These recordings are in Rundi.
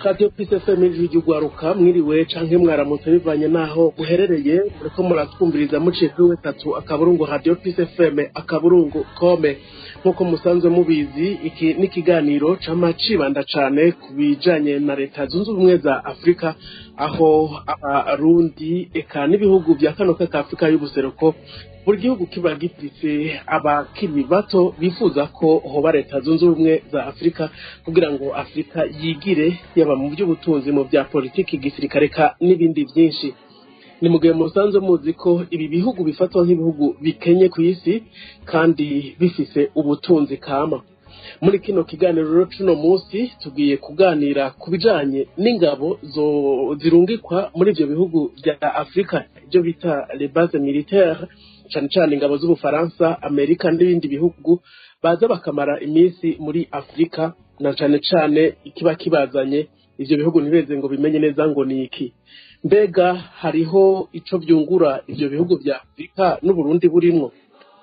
Radio Peace FM, ijwi ry'ugwaruka. Mwiriwe canke mwaramutse bivanye naho muherereye. Muriko muratwumviriza muciye kuri w3.radiopeacefm.com. Nk'uko musanzwe mubizi, iki ni ikiganiro cama cibanda cane ku bijanye na Leta Zunze Ubumwe za Afurika, aho Abarundi eka n'ibihugu vya kano ka Afurika y'ubuseruko, buri gihugu kiba gifise abakiri bato bifuza ko hoba Leta Zunze Ubumwe za Afurika kugira ngo Afurika yigire, yaba mu by'ubutunzi, mu bya politiki, gisirikare ka n'ibindi byinshi. Ni mu gihe musanzwe muzi ko ibi bihugu bifatwa nk'ibihugu bikenye ku isi kandi bifise ubutunzi kama. Muri kino kiganiro rero cuno munsi tugiye kuganira ku bijanye n'ingabo zo zirungikwa muri ivyo bihugu vya Afurika, ibyo bita les bases militaires, cane cane ingabo z'Ubufaransa, Amerika n'ibindi bihugu baza bakamara iminsi muri Afurika, na cane cane ikiba kibazanye ivyo bihugu ntibeze ngo bimenye neza ngo ni iki. Mbega hariho ico vyungura ivyo bihugu vya Afurika n'Uburundi burimwo?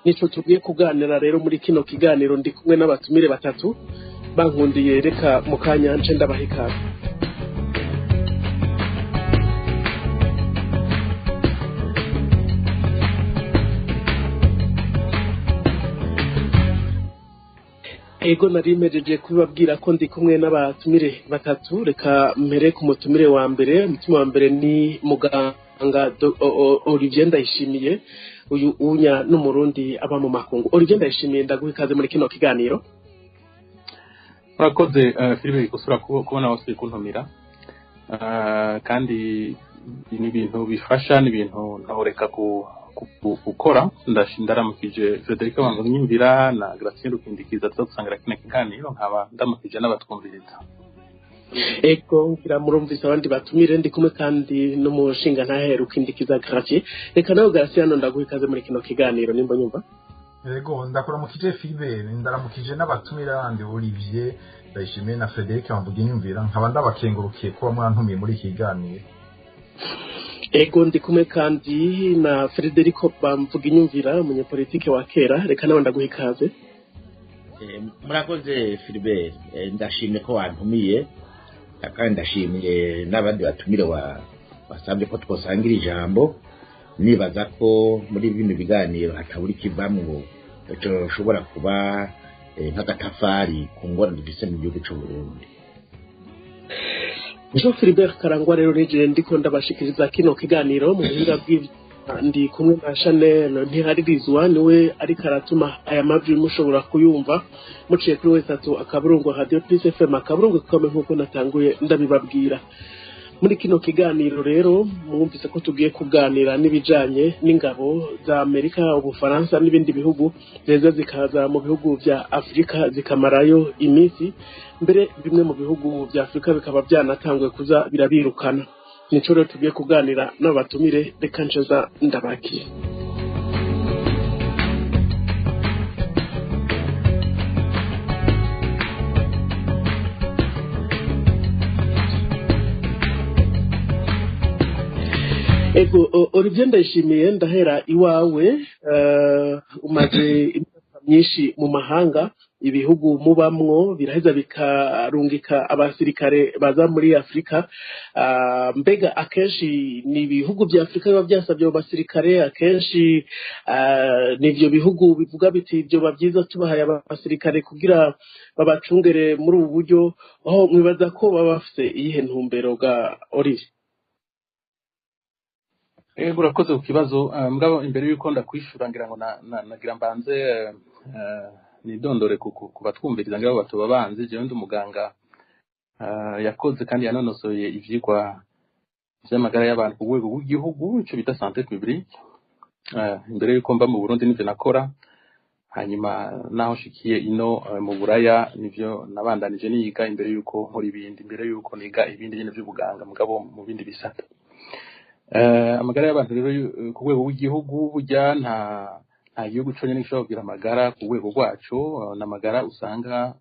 Nico tugiye kuganira rero muri kino kiganiro. Ndi kumwe n'abatumire batatu. Bankundiye, reka mu kanya nce ndabaha ikaze. Ego, nari mpejeje kubibabwira ko ndi kumwe n'abatumire batatu. Reka mpere ku mutumire wa mbere. Umutumire wa mbere ni muganga Olivier Ndayishimiye. Uyu unya n'Umurundi aba mu makungu. Olivier Ndayishimiye, ndaguha ikaze muri kino kiganiro. Murakoze, Philippe, gusura kubona wasubiye kuntumira. Kandi ni ibintu bifasha, ni ibintu ntoreka gukora. Ndaramukije Frederic Bamvuginyumvira na Gratien Rukindikiza tuza gusangira kino kiganiro, nkaba ndamukije n'abatwumviriza. Ego, ngira murumvise abandi batumire. Ndi kumwe kandi n'umushinga ntahe Rukindikiza Gratien. Reka nawe Gratien ndaguha ikaze muri kino kiganiro, nimba nyumva. Yego, ndakuramukije Philibert, ndaramukije n'abatumira bandi, Olivier Ndayishimiye na Frederic Bamvuginyumvira, nkaba ndabakengurukiye kuba mwantumiye muri iki kiganiro. Ego, ndi kumwe kandi na Frederico Bamvuginyumvira, umunyepolitike wa kera. Reka nawe ndaguha ikaze. Murakoze Philibert. Ndashimye ko wantumiye kandi ndashimiye n'abandi batumire wasabye ko twosangira ijambo. Nibaza ko muri bino biganiro hatabura ikivamwo coshobora kuba nk'agatafari ku ngorane dufise mu gihugu c'u Burundi. Jean Philibert Karangwa rero nije ndiko ndabashikiriza kino kiganiro. Mu buhinga bw'ivyuma ndi kumwe na Chanel Ntiharirizwa, niwe ariko aratuma aya majwi mushobora kuyumva muciye kuri w3.radiopeacefm.com, nk'uko natanguye ndabibabwira. Muri kino kiganiro rero mwumvise ko tugiye kuganira n'ibijanye n'ingabo za Amerika, Ubufaransa n'ibindi bihugu zeza zikaza mu bihugu vya Afurika zikamarayo iminsi. Mbere bimwe mu bihugu vya Afurika bikaba byanatanguye kuza birabirukana. Nico rero tugiye kuganira n'abatumire. Reka nsheza ndabakiye. Ego, Olivier Ndayishimiye, ndahera iwawe. Umaze imyaka myinshi mu mahanga. Ibihugu mubamwo biraheza bikarungika abasirikare baza muri Afurika. Mbega akenshi ni ibihugu vya Afurika biba byasabye abo basirikare? Akenshi ni ivyo bihugu bivuga biti vyoba vyiza tubahaye abasirikare kugira babacungere muri ubu buryo? Aho mwibaza ko baba bafise iyihe ntumbero ga Olivier? Ego, urakoze ku kibazo. Mugabo imbere y'uko ndakwishura, ngira ngo nagira mbanze nidondore ku batwumviriza, ngira ngo batoba banzi. Jewe ndi umuganga yakoze kandi yanonosoye ivyigwa vy'amagara y'abantu ku rwego rw'igihugu, ico bita santé publique. Imbere y'uko mba mu Burundi nivyo nakora, hanyuma naho nshikiye ino mu Buraya nivyo nabandanije niga imbere y'uko nkora ibindi, imbere y'uko niga ibindi nyene vy'ubuganga, mugabo mu bindi bisata. Amagara y'abantu rero ku rwego rw'igihugu, burya nta gihugu conyene gishobora kugira amagara ku rwego rwaco. N'amagara usanga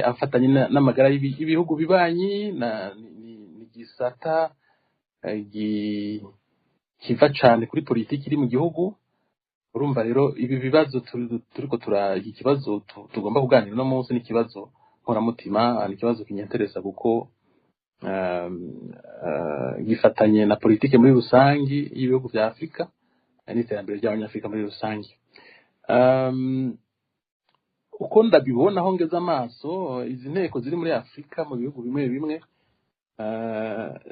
afatanye n'amagara y'ibihugu bibanyi, ni gisata kiva cane kuri politiki iri mu gihugu. Urumva rero ibi bibazo turiko iki kibazo tugomba kuganira uno munsi ni ikibazo nkoramutima. Ni ikibazo kinyenteresa kuko gifatanye na politike muri rusangi y'ibihugu vya Afurika n'iterambere ry'Abanyafurika muri rusange. Uko ndabibona, aho ngeze amaso, izi nteko ziri muri Afurika mu bihugu bimwe bimwe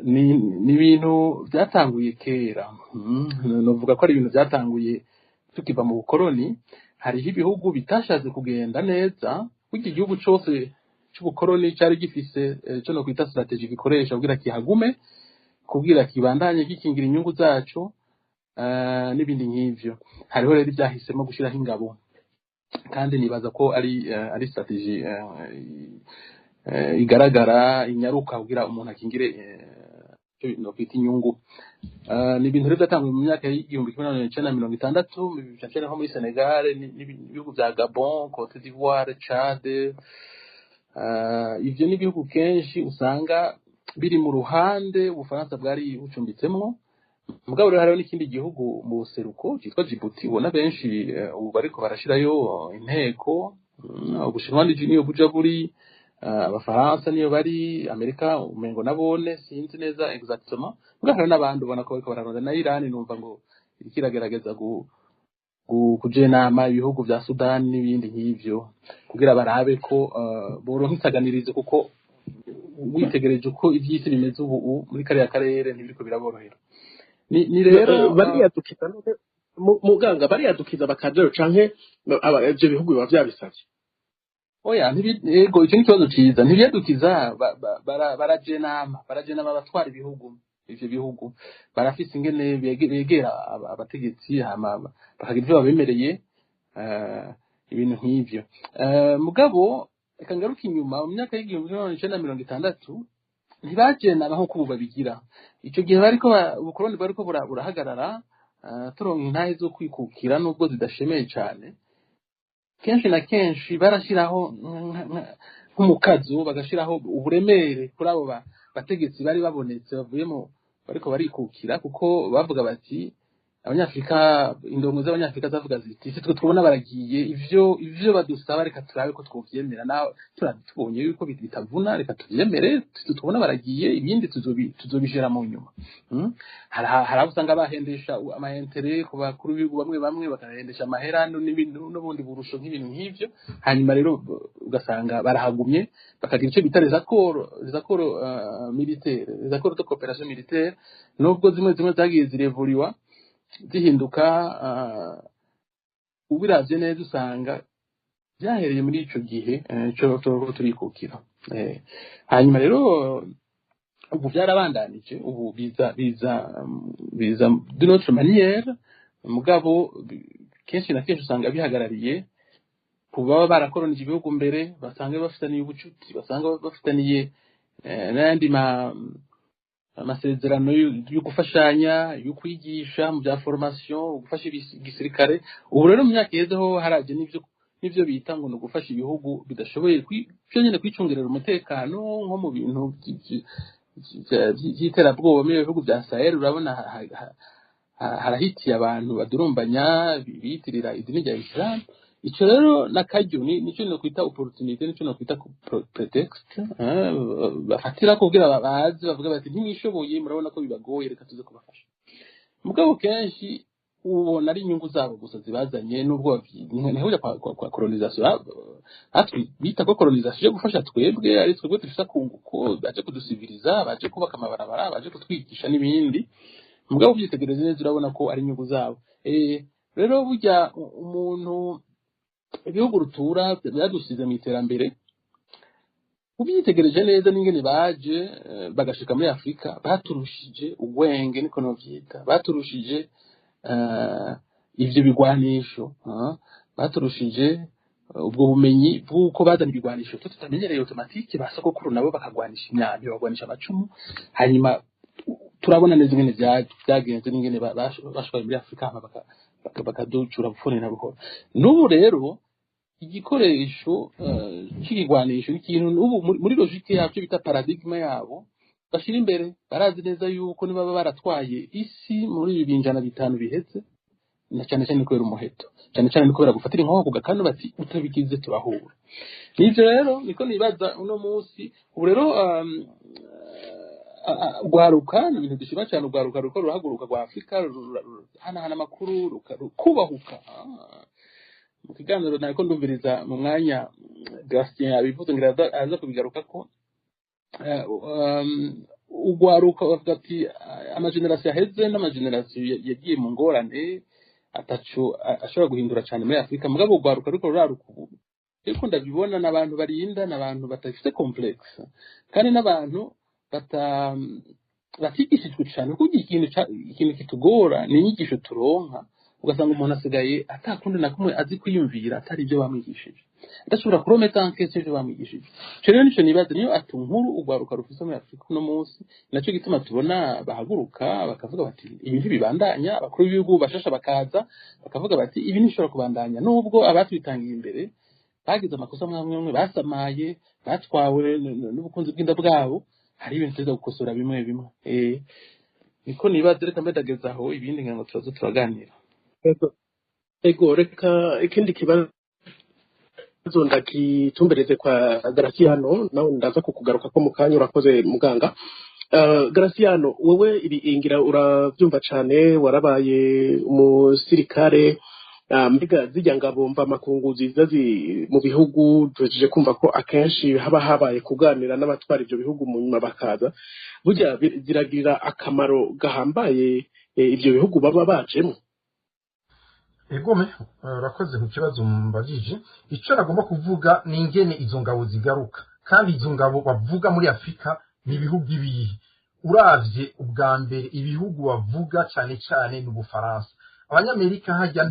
ni ibintu byatanguye kera. Novuga ko ari ibintu byatanguye tukiva mu bukoroni. Hariho ibihugu bitashatse kugenda neza. Burya igihugu cose c'ubukoroni cari gifise ico nokwita stratégie gikoresha kugira kihagume, kugira kibandanye gikingira inyungu zaco n'ibindi nk'ivyo. Hariho rero ibyahisemo gushiraho ingabo, kandi nibaza ko ari stratégie igaragara, inyaruka, kugira umuntu akingire ico nokwita inyungu. Ni ibintu rero byatanguye mu myaka y'1960, cane cane nko muri Senegal n'ibihugu vya Gabon, Cote d'Ivoire, Chad. Ivyo ni ibihugu kenshi usanga biri mu ruhande Ubufaransa bwari bucumbitsemwo. Mugabo rero hariho n'ikindi gihugu mu buseruko cyitwa Djibouti, ubona benshi ubu bariko barashirayo inteko. Ubushinwa niyo buja buri, Abafaransa niyo bari, Amerika umengo nabone, sinzi neza exactement. Mugabo hariho n'abandi ubona ko bariko bararonda, na Iran numva ngo iriko iragerageza kujenama ibihugu vya Sudani n'ibindi nk'ivyo, kugira barabe ko boronka isaganirizo, kuko witegereje uko ivy'isi bimeze ubu muri kariya karere, ntibiriko biraborohera. Ni rero Bariyadukiza none, muganga, bariyadukiza bakajayo canke ivyo bihugu biba vyabisavye? Oya, yego, icyo ni ikibazo ciza. Ntibiyadukiza, barajenama abatwara ibihugu. Ivyo bihugu barafise ingene begera abategetsi, hama bakagira ivyo babemereye, ibintu nk'ivyo. Mugabo reka ngaruke inyuma mu myaka y'1960. Ntibajenama nk'uko ubu babigira. Ico gihe bariko ubukoroni bwariko burahagarara, turonka intahe zo kwikukira, nubwo zidashemeye cane. Kenshi na kenshi barashiraho nk'umukazo, bagashiraho uburemere kuri abo bategetsi bari babonetse bavuye mu bariko barikukira, kuko bavuga bati Abanyafrika, indongo z'Abanyafrika zavuga ziti: "Si twe tubona baragiye, ivyo badusaba reka turabe ko twovyemera, nawe tubonye yuko bitavuna, reka tuvyemere. Twe tubona baragiye, ibindi tuzobishira mu nyuma." Hari abo usanga bahendesha ama intérêts ku bakuru b'ibihugu bamwe bamwe, bakahendesha amahera n'ubundi burusho nk'ibintu nk'ivyo. Hanyuma rero ugasanga barahagumye, bakagira icyo bita les accords militaires, les accords de coopération militaire, nubwo zimwe zimwe zagiye zirevuriwa, zihinduka. Ubiravye neza usanga byahereye muri ico gihe co turikukira. Hanyuma rero ubu byarabandanije, ubu biza d'une autre manière. Mugabo kenshi na kenshi usanga bihagarariye ku baba barakoronije ibihugu mbere, basanga bafitaniye ubucuti, basanga bafitaniye n'ayandi amasezerano yo gufashanya, yo kwigisha mu bya formation, gufasha igisirikare. Ubu rero mu myaka ihezeho haraje n'ivyo bita ngo ni ugufasha ibihugu bidashoboye vyo nyene kwicungerera umutekano, nko mu bintu vy'iterabwoba muri bihugu vya Sahel. Urabona harahitiye abantu badurumbanya biyitirira idini rya Islam. Ico rero n'akaryo, nico nokwita opportunité, nico nokwita prétexte bafatira kugira baze bavuga bati: "Ntimwishoboye, murabona ko bibagoye, reka tuze kubafasha." Mugabo kenshi ubona ari inyungu zabo gusa zibazanye, nubwo ntihuja kwa colonisation hatwi bita ko colonisation yo gufasha twebwe, ari twebwe dufise akunguko, baje kudusiviriza, baje kubaka amabarabara, baje kutwigisha n'ibindi. Mugabo uvyitegereze neza urabona ko ari inyungu zabo. Rero burya umuntu, ibihugu rutura byadusize mu iterambere, ubyitegereje neza n'ingene baje bagashika muri Afurika, baturushije ubwenge, niko novyita, baturushije ivyo bigwanisho, baturushije ubwo bumenyi bw'uko bazana ibigwanisho twe tutamenyereye automatique. Ba sogokuru nabo bakagwanisha imyambi, bakagwanisha amacumu. Hanyuma turabona neza ingene vyagenze n'ingene bashwaye muri Afurika, hama bakaducura bufuni na buhoro. N'ubu rero igikoresho c'ikigwanisho ni ikintu n'ubu muri logique yabyo bita paradigme yabo bashira imbere. Barazi neza yuko niba baratwaye isi muri ibi binjana 5 biheze, Na cyane cyane kubera umuheto, cyane cyane ni kubera gufatira inkoho ku gakanu, bati utabigize turahura. Nivyo rero niko nibaza uno munsi. Ubu rero ugwaruka ni ibintu dushima cyane. Ugwaruka ruko rurahaguruka rwa Afurika, ruhanahana amakuru, rukubahuka. Mu kiganiro nariko ndumviriza mu mwanya, Gratien yabivuze, ngira aza kubigarukako. Ugwaruka bavuga ati amagenerasiyo aheze n'amagenerasiyo yagiye mu ngorane ataco ashobora guhindura cyane muri Afurika. Mugabo ugwaruka ariko ruraruka ubu, ariko ndabibona, n'abantu barinda, n'abantu badafite complexe, kandi n'abantu batigishijwe cyane, kuko ikintu kitugora ni inyigisho turonka, ugasanga umuntu asigaye atakundi na kumwe azi kwiyumvira atari ibyo bamwigishije, adashobora kurometa en question ibyo bamwigishije. Ico rero nico nibaza, niyo atu nkuru ugwaruka rufise muri Afurika uno munsi. Naco gituma tubona bahaguruka bakavuga bati ibi ntibibandanya. Abakuru b'ibihugu bashasha bakaza bakavuga bati ibi ntibishobora kubandanya, nubwo abatwitangiye imbere bagize amakosa amwe amwe, basamaye, batwawe n'ubukunzi bw'inda bwabo, hari ibintu tuza gukosora bimwe bimwe. Niko nibaza. Reka mbedageza aho, ibindi ngira ngo turaza turaganira. Ego, reka ikindi kibazo ndagitumbereze kwa Graciano, nawe ndaza kukugaruka ko mu kanya. Urakoze muganga. Graciano, wewe ibi ingira urabyumva cane, warabaye umusirikare. Mbega zirya ngabo mva makungu ziza mu bihugu, tuhejeje kumva ko akenshi haba habaye kuganira n'abatwara ivyo bihugu, mu nyuma bakaza, burya ziragirira akamaro gahambaye ivyo bihugu baba bajemwo? Egome, urakoze ku kibazo mbajije. Icyo nagomba kuvuga ni ingene izo ngabo zigaruka. Kandi izo ngabo bavuga muri Afurika ni ibihugu ibihe? Uravye ubwa mbere, ibihugu bavuga cyane cyane ni Ubufaransa. Abanyamerika hajya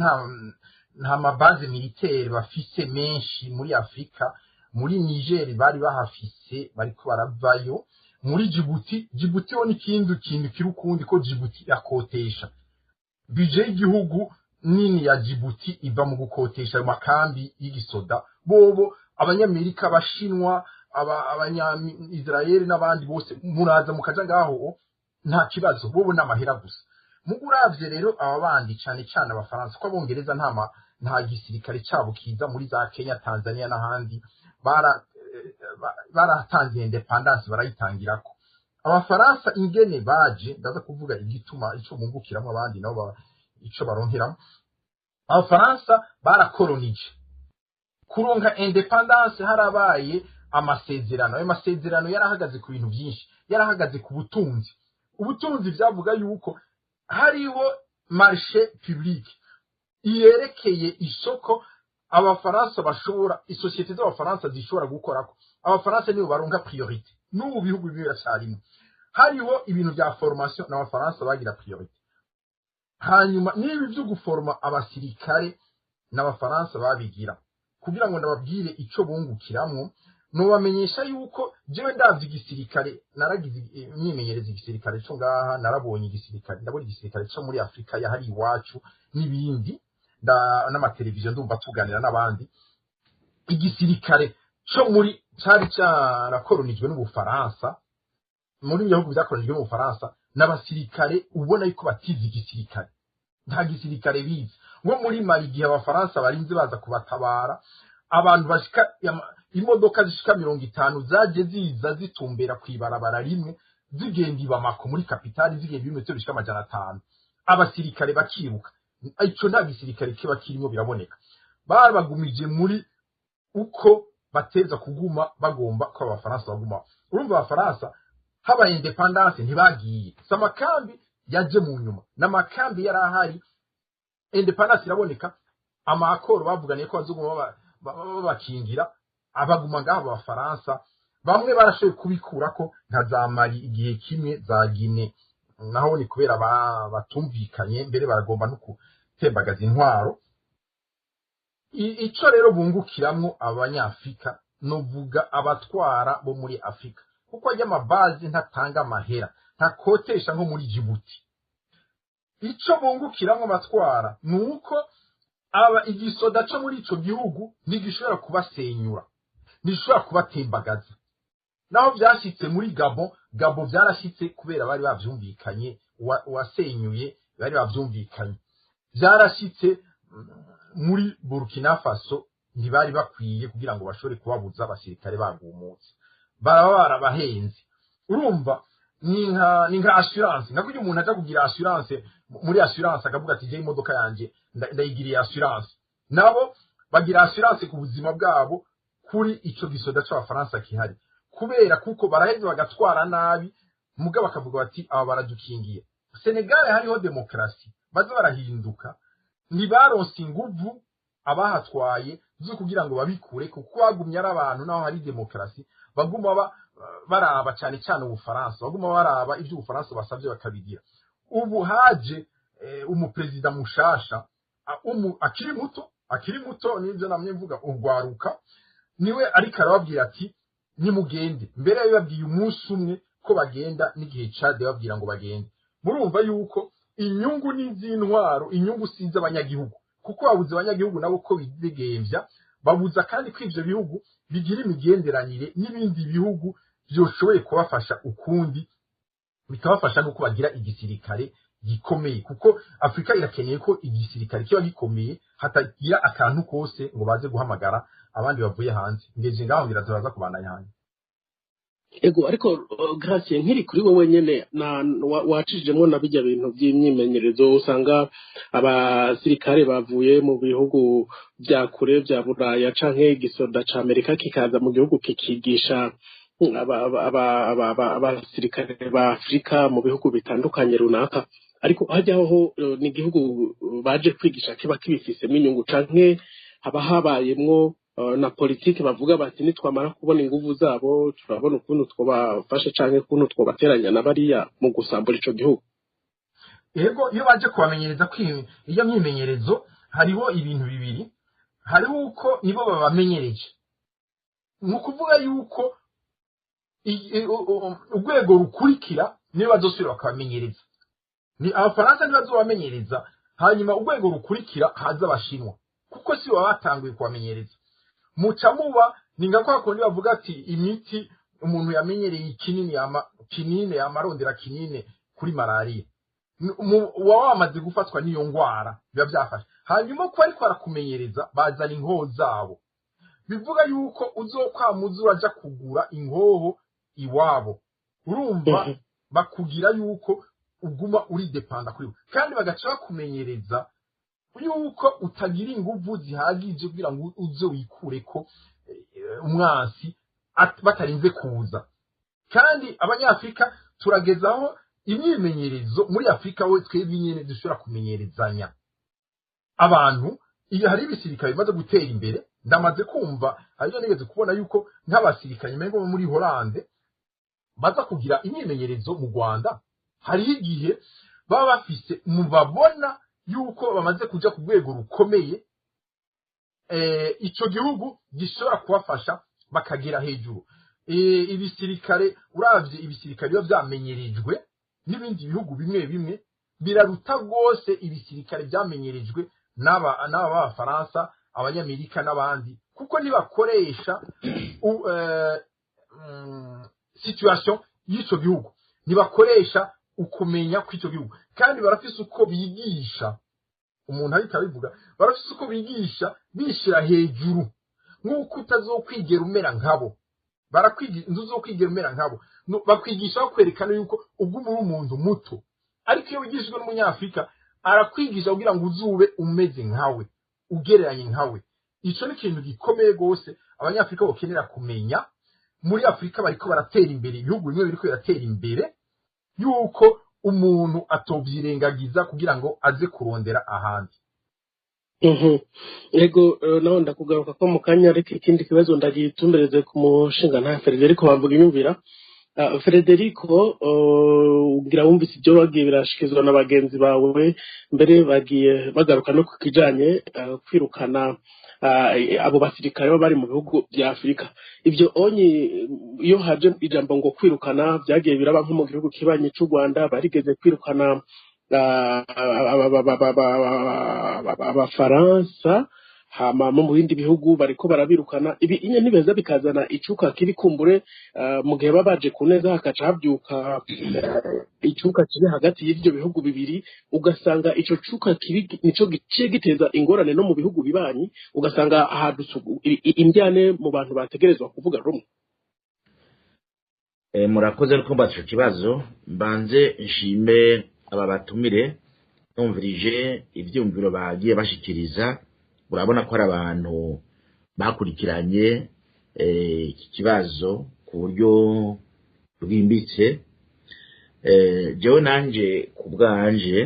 nta ma bases militaires bafise menshi muri Afurika. Muri Niger bari bahafise, bariko baravayo. Muri Djibouti, Djibouti ho n'ikindi kintu kiri ukundi, ko Djibouti yakotesha. Budget y'igihugu nini ya Djibouti iva mu gukotesha ayo makambi y'igisoda. Bobo Abanyamerika, Abashinwa, Abanya-Israel n'abandi bose muraza mukaja ngaho, nta kibazo, bobo n'amahera gusa. Mugu uravye rero aba bandi, cane cane Abafaransa, ko Abongereza nta gisirikare cabo kiza muri za Kenya, Tanzania n'ahandi, baratanze indépendance, barayitangirako. Abafaransa ingene baje, ndaza kuvuga igituma ico bungukiramo, abandi nabo ico baronkeramo. Abafaransa barakoronije. Kuronka indépendance harabaye amasezerano. Ayo masezerano yarahagaze ku bintu byinshi, yarahagaze ku butunzi. Ubutunzi byavuga yuko hariho marché public yerekeye isoko Abafaransa bashobora, isosiyete z'Abafaransa zishobora gukorako, Abafaransa nibo baronka priorité. N'ubu bihugu bimwe biracarimo. Hariho ibintu bya formation, n'Abafaransa bagira priorité. Hanyuma n'ibi byo guforoma abasirikare n'Abafaransa babigira. Kugira ngo ndababwire ico bungukiramwo, nobamenyesha yuko jewe ndavye igisirikare, naragize imyimenyerezo igisirikare co ngaha, narabonye igisirikare, ndabona igisirikare co muri Afurika yahari iwacu n'ibindi, n'amateleviziyo ndumva tuganira n'abandi. Igisirikare co muri cari carakoronijwe n'Ubufaransa, muri bihugu vyakoronijwe n'Ubufaransa, n'abasirikare ubona yuko batize igisirikare, nta gisirikare bize. Nko muri Mali, igihe Abafaransa barinze baza kubatabara, abantu bashika imodoka zishika 50 zaje ziza zitumbera kw'ibarabara rimwe, zigenda i Bamako muri capitale, zigenda ibirometero bishika 500, abasirikare bakiruka. Ico nta gisirikare kiba kirimo, biraboneka. Babagumije muri uko bateza kuguma, bagomba ko Abafaransa baguma. Urumva Abafaransa habaye indépendance ntibagiye, si amakambi yaje mu nyuma, n'amakambi yari ahari. Indépendance iraboneka, amakoro bavuganiye ko bazoguma babakingira, abaguma ngaho. Abafaransa bamwe barashoboye kubikurako, nka za Mali igihe kimwe, za Guinée naho ni kubera batumvikanye, mbere baragomba no gutembagaza intwaro. Ico rero bungukiramwo Abanyafrika, novuga abatwara bo muri Afrika, kuko ajya ama bases ntatanga amahera, ntakotesha nko muri Djibouti. Ico bungukiramwo abatwara ni uko aba igisoda co muri ico gihugu ntigishobora kubasenyura, ntigishobora kubatembagaza. Naho vyashitse muri Gabon, Gabon vyarashitse kubera bari bavyumvikanye, uwasenyuye bari bavyumvikanye. Byarashitse muri Burkina Faso, ntibari bakwiye kugira ngo bashobore kubabuza abasirikare bagumutse, baraba barabahenze. Urumva ni nka assurance, nka kugira umuntu aja kugira assurance muri assurance akavuga ati: "Je imodoka yanje ndayigiriye assurance." Nabo bagira assurance ku buzima bwabo kuri ico gisoda c'Abafaransa kihari, kubera kuko baraheza bagatwara nabi, muga bakavuga bati: "Aba baradukingiye." Senegal hariho demokarasi, baza barahinduka, ntibaronse inguvu abahatwaye zo kugira ngo babikure, kuko bagumye ari abantu, naho hari demokarasi baguma baraba cyane cyane Ubufaransa, baguma baraba ibyo Ubufaransa basabye bakabigira. Ubu haje umuperezida mushasha, akiri muto, akiri muto, nibyo namye mvuga, urwaruka niwe ariko arababwira ati: "Nimugende." Mbere yabibabwiye umunsi umwe ko bagenda n'igihe Cade babwira ngo bagende. Murumva yuko inyungu ni iz'intwaro, inyungu si iz'abanyagihugu, kuko babuze abanyagihugu nabo ko bidegemvya, babuza kandi ko ivyo bihugu bigira imigenderanire n'ibindi bihugu vyoshoboye kubafasha ukundi, bikabafasha nuko bagira igisirikare gikomeye, kuko Afurika irakeneye ko igisirikare kiba gikomeye, hatagira akantu kose ngo baze guhamagara abandi bavuye hanze. Ngeje ngaho, ngira turaza kubandanya hanze. Ego, ariko Gracie, nkiri kuri wowe nyene na wacijemwo na bijya bintu by'imyimenyerezo, usanga abasirikare bavuye mu bihugu vya kure vya Buraya canke igisoda ca Amerika kikaza mu gihugu kikigisha abasirikare ba Afurika mu bihugu bitandukanye runaka. Ariko hajyaho ni igihugu baje kwigisha kiba kibifisemo inyungu, canke haba habayemwo na politiki bavuga bati: "Nitwamara kubona inguvu zabo, turabona ukuntu twobafasha canke ukuntu twobateranya na bariya mu gusambura ico gihugu"? Yego, iyo baje kubamenyereza iyo myimenyerezo, hariho ibintu bibiri. Hariho uko nibo babamenyereje, ni ukuvuga yuko urwego rukurikira niyo bazosubira bakabamenyereza ni Abafaransa, ntibazobamenyereza. Hanyuma urwego rukurikira haza Abashinwa, kuko si baba batanguye kubamenyereza. Muca muba ni nka kwa kundi bavuga ati imiti umuntu yamenyereye ikinini yama kinine, yamarondera kinine kuri malariya. Uba wamaze gufatwa n'iyo ngwara, biba byafashe. Hanyuma ko ariko barakumenyereza, bazana inkoho zabo, bivuga yuko uzokwamuza uraja kugura inkoho iwabo. Urumva bakugira yuko uguma uri dépendant kuri bo, kandi bagaca bakumenyereza yuko utagira inguvu zihagije kugira ngo uze wikureko umwansi batarinze kuza. Kandi Abanyafurika turagezaho imyimenyerezo muri Afurika, we twebwe nyene dushobora kumenyerezanya abantu. Iyo hari ibisirikare bimaze gutera imbere, ndamaze kumva, hari nigeze kubona yuko nk'abasirikare umengo bo muri Holande baza kugira imyimenyerezo mu Rwanda. Hariho igihe baba bafise mubabona yuko bamaze kuja ku rwego rukomeye, ico gihugu gishobora kubafasha bakagera hejuru. Ibisirikare, uravye ibisirikare biba vyamenyerejwe n'ibindi bihugu bimwe bimwe, biraruta rwose ibisirikare vyamenyerejwe n'aba b'Abafaransa, Abanyamerika n'abandi, kuko ntibakoresha situation y'ico gihugu, ntibakoresha ukumenya kw'ico gihugu. Kandi barafise uko bigisha, umuntu ariko abivuga, barafise uko bigisha bishira hejuru nk'uko utazokwigera umera nkabo. Barakwigisha inzu uzokwigera umera nkabo. Bakwigisha bakwerekana yuko ubwo uri umuntu muto. Ariko iyo wigishijwe n'Umunyafurika, arakwigisha kugira ngo uzube umeze nkawe, ugereranye nkawe. Ico ni ikintu gikomeye rwose Abanyafurika bakenera kumenya. Muri Afurika bariko baratera imbere, ibihugu bimwe biriko biratera imbere, yuko umuntu atovyirengagiza kugira ngo aze kurondera ahandi. Ego, naho ndakugaruka ko mu kanya, ariko ikindi kibazo ndagitumbereze ku mushinga nta Federico bavuga inyumvira. Federico, ugira wumvise ibyo bagiye birashikizwa na bagenzi bawe, mbere bagiye bagaruka no ku kijanye kwirukana abo basirikare baba bari mu bihugu vya Afurika. Ibyo onyi iyo haje ijambo ngo kwirukana, vyagiye biraba nko mu gihugu kibanyi c'u Rwanda, barigeze kwirukana abafaransa. Hama mu bindi bihugu bariko barabirukana. Ibi inye ntibiheza bikazana icuka kiri kumbure mu gihe baba baje ku neza, hakaca havyuka icuka kiri hagati y'ivyo bihugu bibiri, ugasanga ico cuka kibi nico giciye giteza ingorane no mu bihugu bibanyi, ugasanga hadutse indyane mu bantu bategerezwa kuvuga rumwe. Murakoze no kumbaza ico kibazo. Mbanze nshime aba batumire. Numvirije ivyumviro bagiye bashikiriza, urabona ko ari abantu bakurikiranye iki kibazo ku buryo bwimbitse. Jewe nanje ku bwanje,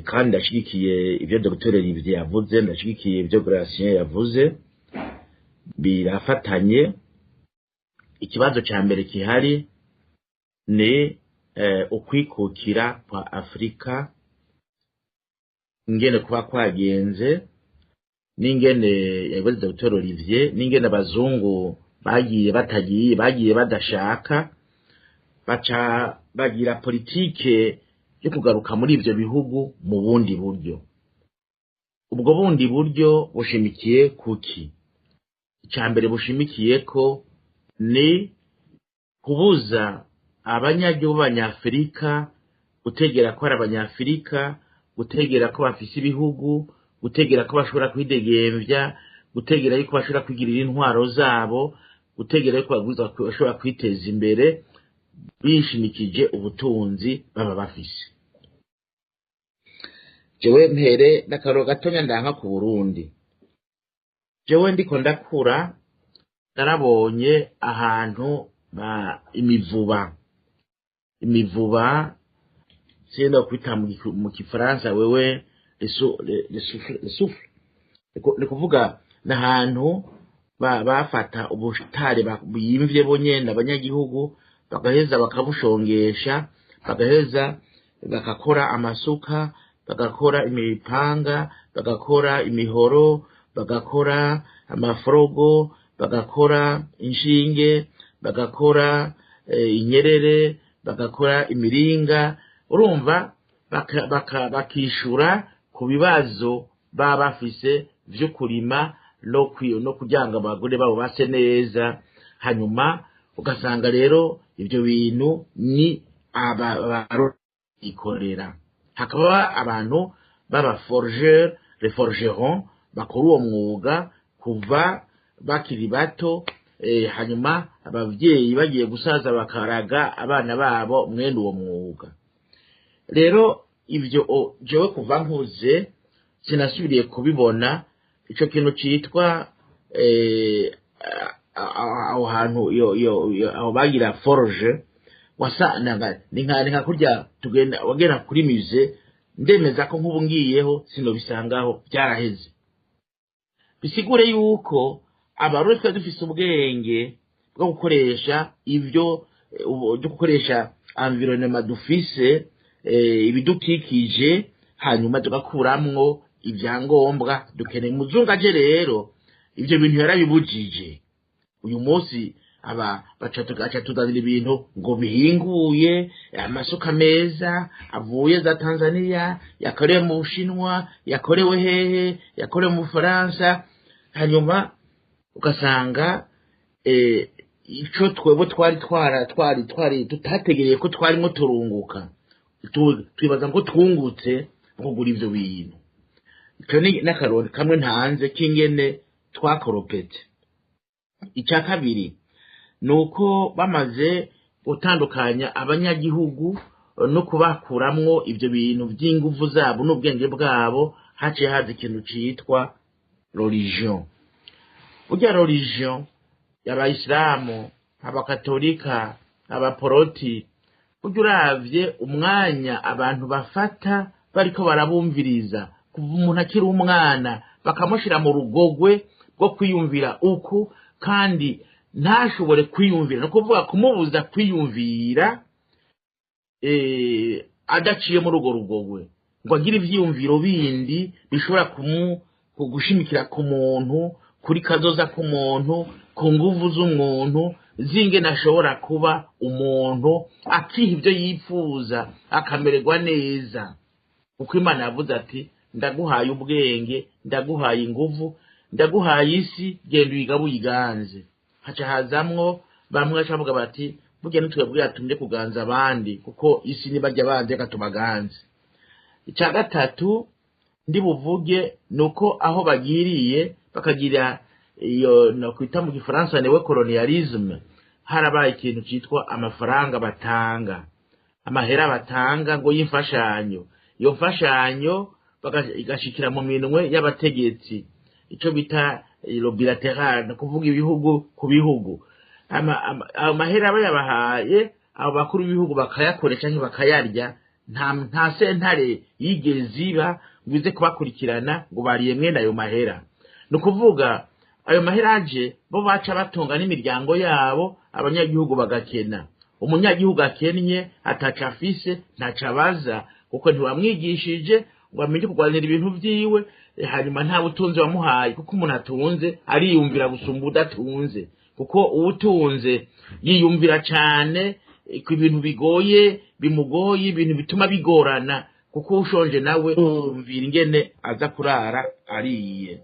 kandi ndashigikiye ibyo Dr Olivier yavuze, ndashigikiye ibyo Gratien yavuze, birafatanye. Ikibazo ca mbere gihari ni ukwikukira kwa Afurika, ingene kuba kwagenze, n'ingene yabivuze Dr Olivier, n'ingene abazungu bagiye batagiye, bagiye badashaka, baca bagira politike yo kugaruka muri ivyo bihugu mu bundi buryo. Ubwo bundi buryo bushimikiye kuki? Icya mbere bushimikiye ko ni kubuza abanyagihugu b'abanyafurika gutegera ko ari abanyafurika, gutegera ko bafise ibihugu, gutegera ko bashobora kwidegemvya, gutegera yuko bashobora kwigirira intwaro zabo, gutegera yuko bashobora kwiteza imbere bishimikije ubutunzi baba bafise. Jewe mpere n'akaro gatonya ndanka ku Burundi. Jewe ndiko ndakura narabonye ahantu ba imivuba, senda kwita mu kifaransa wewe le souffle, ni kuvuga n'ahantu bafata ubutare biyimvye bonyene abanyagihugu, bagaheza bakabushongesha, bagaheza bagakora amasuka, bagakora imipanga, bagakora imihoro, bagakora amaforogo, bagakora inshinge, bagakora inyerere, bagakora imiringa. Urumva bakishura ku bibazo baba bafise vyo kurima no kugira ngo abagore babo base neza. Hanyuma ugasanga rero ibyo bintu ni ababikorera, hakaba abantu baba forgeur, les forgerons, bakora uwo mwuga kuva bakiri bato. Hanyuma abavyeyi bagiye gusaza bakaraga abana babo mwene uwo mwuga. Rero ivyo jewe kuva nkuze sinasubiriye kubibona, ico kintu citwa aho hantu aho bagira forge. Wasanga ni nka kurya tugenda wagera kuri musée, ndemeza ko nk'ubu ngiyeho sinobisangaho, byaraheze. Bisigure yuko abarundi twari dufise ubwenge bwo gukoresha ivyo, byo gukoresha environnement dufise, ibidukikije, hanyuma tugakuramwo ibyangombwa dukeneye. Umuzungu aje rero ibyo bintu yarabibujije. Uyu munsi aba baca tuzanira ibintu ngo bihinguye, amasuka meza avuye za Tanzania, yakorewe mu Bushinwa, yakorewe hehe, yakorewe mu Bufaransa. Hanyuma ugasanga ico twebwe twari twara twari twari tutategereye ko twarimo turunguka, twibaza ngo twungutse mu kugura ivyo bintu. Ico ni n'akarori kamwe ntanze k'ingene twakoropetse. Icya kabiri ni uko bamaze gutandukanya abanyagihugu no kubakuramwo ibyo bintu by'inguvu zabo n'ubwenge bwabo, haciye haza ikintu citwa religion. Burya religion y'abayisilamu, abakatolika, abaporoti, burya uravye umwanya abantu bafata bariko barabumviriza kuva umuntu akiri umwana, bakamushira mu rugogwe rwo kwiyumvira uku kandi ntashobore kwiyumvira, ni ukuvuga kumubuza kwiyumvira adaciye muri urwo rugogwe ngo agire ivyiyumviro bindi bishobora gushimikira ku muntu, kuri kazoza k'umuntu, ku nguvu z'umuntu zingene ashobora kuba umuntu akiha ibyo yifuza, akamererwa neza, kuko Imana yavuze ati Ndaguhaye ubwenge, ndaguhaye inguvu, ndaguhaye isi, genda uyigabe uyiganze. Haca hazamwo bamwe baca bavuga bati burya nitwebwe yatumye kuganza abandi, kuko isi nibajya banze, reka tubaganze. Icya gatatu ndi buvuge ni uko aho bagiriye bakagira iyo nakwita mu Gifaransa néocolonialisme, harabaye ikintu cyitwa amafaranga batanga, amahera batanga ngo y'imfashanyo. Iyo mfashanyo igashikira mu minwe y'abategetsi, icyo bita le bilatéral, ni ukuvuga ibihugu ku bihugu. Ayo mahera bayabahaye, abo bakuru b'ibihugu bakayakoresha canke bakayarya. Nta sentare yigeze iba ngo ize kubakurikirana ngo bariye mwene ayo mahera. Ni ukuvuga ayo mahera aje, bo baca batunga n'imiryango yabo, abanyagihugu bagakena. Umunyagihugu akennye, ataca afise, ntaco abaza, kuko ntiwamwigishije ngo amenye kurwanira ibintu vyiwe. Hanyuma nta butunzi wamuhaye, kuko umuntu atunze ariyumvira gusumba udatunze, kuko uwutunze yiyumvira cane ku ibintu bigoye, bimugoye, ibintu bituma bigorana, kuko ushonje nawe yumvira ingene aza kurara ariye.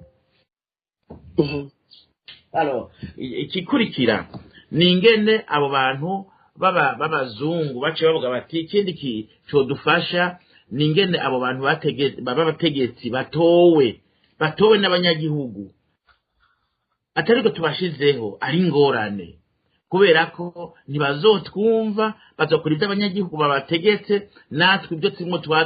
Alors, ikikurikira ni ingene abo bantu baba b'abazungu bace bavuga bati ikindi codufasha ni ingene abo bantu baba abategetsi batowe n'abanyagihugu, atariko tubashizeho ari ingorane, kubera ko ntibazotwumva, bazokora ibyo abanyagihugu babategetse, natwe ibyo turimo tuba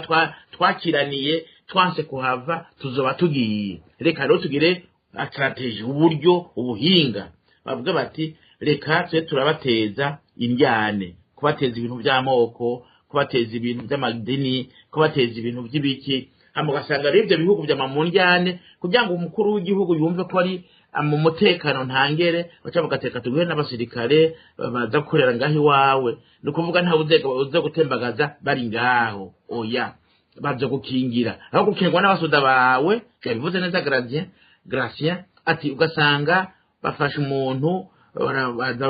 twakiraniye twanse kuhava, tuzoba tugiye. Reka rero tugire stratégie, uburyo, ubuhinga. Bavuga bati reka tube turabateza indyane, kubateza ibintu by'amoko, kubateza ibintu by'amadini, kubateza ibintu by'ibiki. Hama ugasanga rero ibyo bihugu byama mu ndyane kugira ngo umukuru w'igihugu yumve ko ari mu mutekano ntangere. Baca bagateka tuguhe n'abasirikare baza gukorera ngaho iwawe. Ni ukuvuga ntawe uza gutembagaza bari ngaho, oya, baza gukingira aho gukingwa n'abasoda bawe. Yabivuze neza Gradien, Gracien, ati ugasanga bafashe umuntu,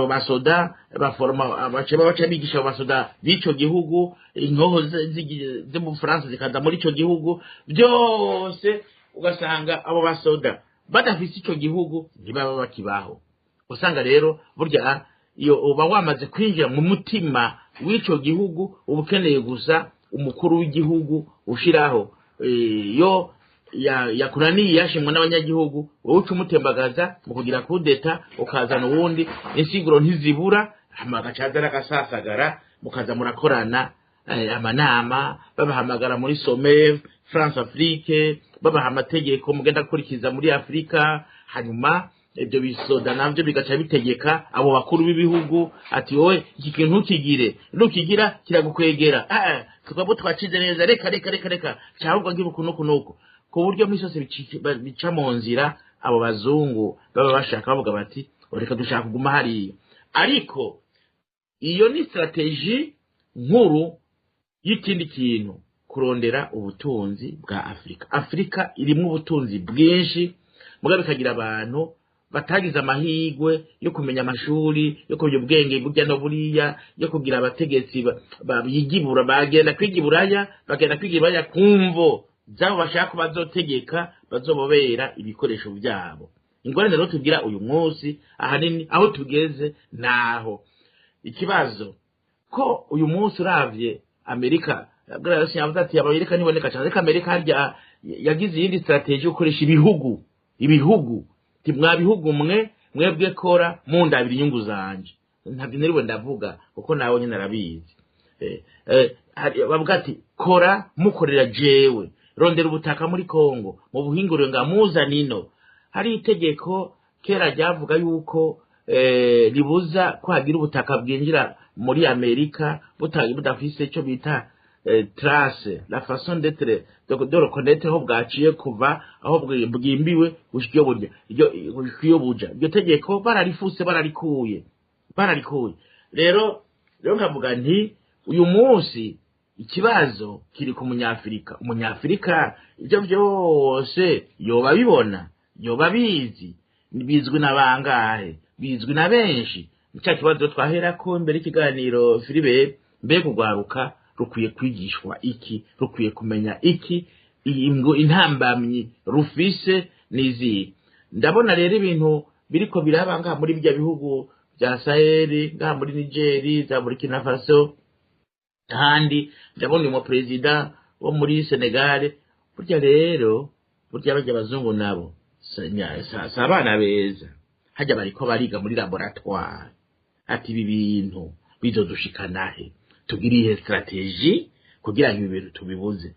basoda baforoma, baca bigisha abo basoda b'ico gihugu, inkoho zo mu Bufaransa zikaza muri ico gihugu byose. Ugasanga abo basoda badafise ico gihugu ntibaba bakibaho. Usanga rero burya iyo uba wamaze kwinjira mu mutima w'ico gihugu, uba ukeneye gusa umukuru w'igihugu ushiraho. Iyo yakunaniye, yashimwa n'abanyagihugu, wowe uca umutembagaza mu kugira kudeta, ukazana uwundi. Insiguro ntizibura, hama agaca aza agasasagara, mukaza murakorana amanama, babahamagara muri sommet France Afrique, babaha amategeko mugenda gukurikiza muri Afurika. Hanyuma ibyo bisoda navyo bigaca bitegeka abo bakuru b'ibihugu ati wowe iki kintu ntukigire, nukigira kiragukwegera. Tukaba twacize neza, reka reka reka reka, cyangwa ngira uku nuku nuku, ku buryo misi yose bica mu nzira abo bazungu baba bashaka. Bavuga bati reka dushaka kuguma hariya. Ariko iyo ni stratégie nkuru y'ikindi kintu, kurondera ubutunzi bwa Afurika. Afurika irimwo ubutunzi bwinshi, mugabo bikagira abantu batagize amahirwe yo kumenya amashuri, yo kumenya ubwenge burya no buriya, yo kugira abategetsi bigibura. Bagenda kwiga iburaya, bagenda kwiga iburaya kumvo zabo bashaka ko bazotegeka, bazobobera ibikoresho byabo. Ingorane rero tugira uyu munsi ahanini aho tugeze naho ikibazo ko uyu munsi uravye Amerika, Grace yavuze ati Amerika ntiboneka cyane, ariko Amerika harya yagize iyindi stratégie yo gukoresha ibihugu. Ibihugu ti mwa bihugu mwe, mwebwe kora mundabira inyungu zanje. Ntabyo niriwe ndavuga kuko nawe nyine arabizi. Bavuga ati kora mukorera jewe, rondera ubutaka muri Kongo mu buhinguriro nga muzanino. Hari itegeko kera ryavuga yuko ribuza ko hagira ubutaka bwinjira muri Amerika budafise icyo bita trace, la façon d'être de reconnaître aho bwaciye, kuva aho bwimbiwe gushika iyo burya gushika iyo buja. Iryo tegeko bararifuse, bararikuye, bararikuye. Rero nkavuga nti uyu munsi ikibazo kiri ku Munyafurika. Umunyafurika ibyo byose yoba bibona, yoba bizi, bizwi na bangahe? Bizwi na benshi. Cya kibazo twaherako mbere y'ikiganiro, Filibe, mbega urwaruka rukwiye kwigishwa iki? Rukwiye kumenya iki? Ngo intambamyi rufise nizihe? Ndabona rero ibintu biriko biraba ngaha muri bya bihugu bya Saheli, ngaha muri Nigeri, za Burkina Faso, kandi ndabona uyu perezida wo muri Senegal. Burya rero, burya bajya abazungu nabo si abana beza. Hajya bariko bariga muri laboratoire ati: "Ibi bintu bizodushikanahe? Tugire ihe stratégie kugira ngo ibi bintu tubibuze?"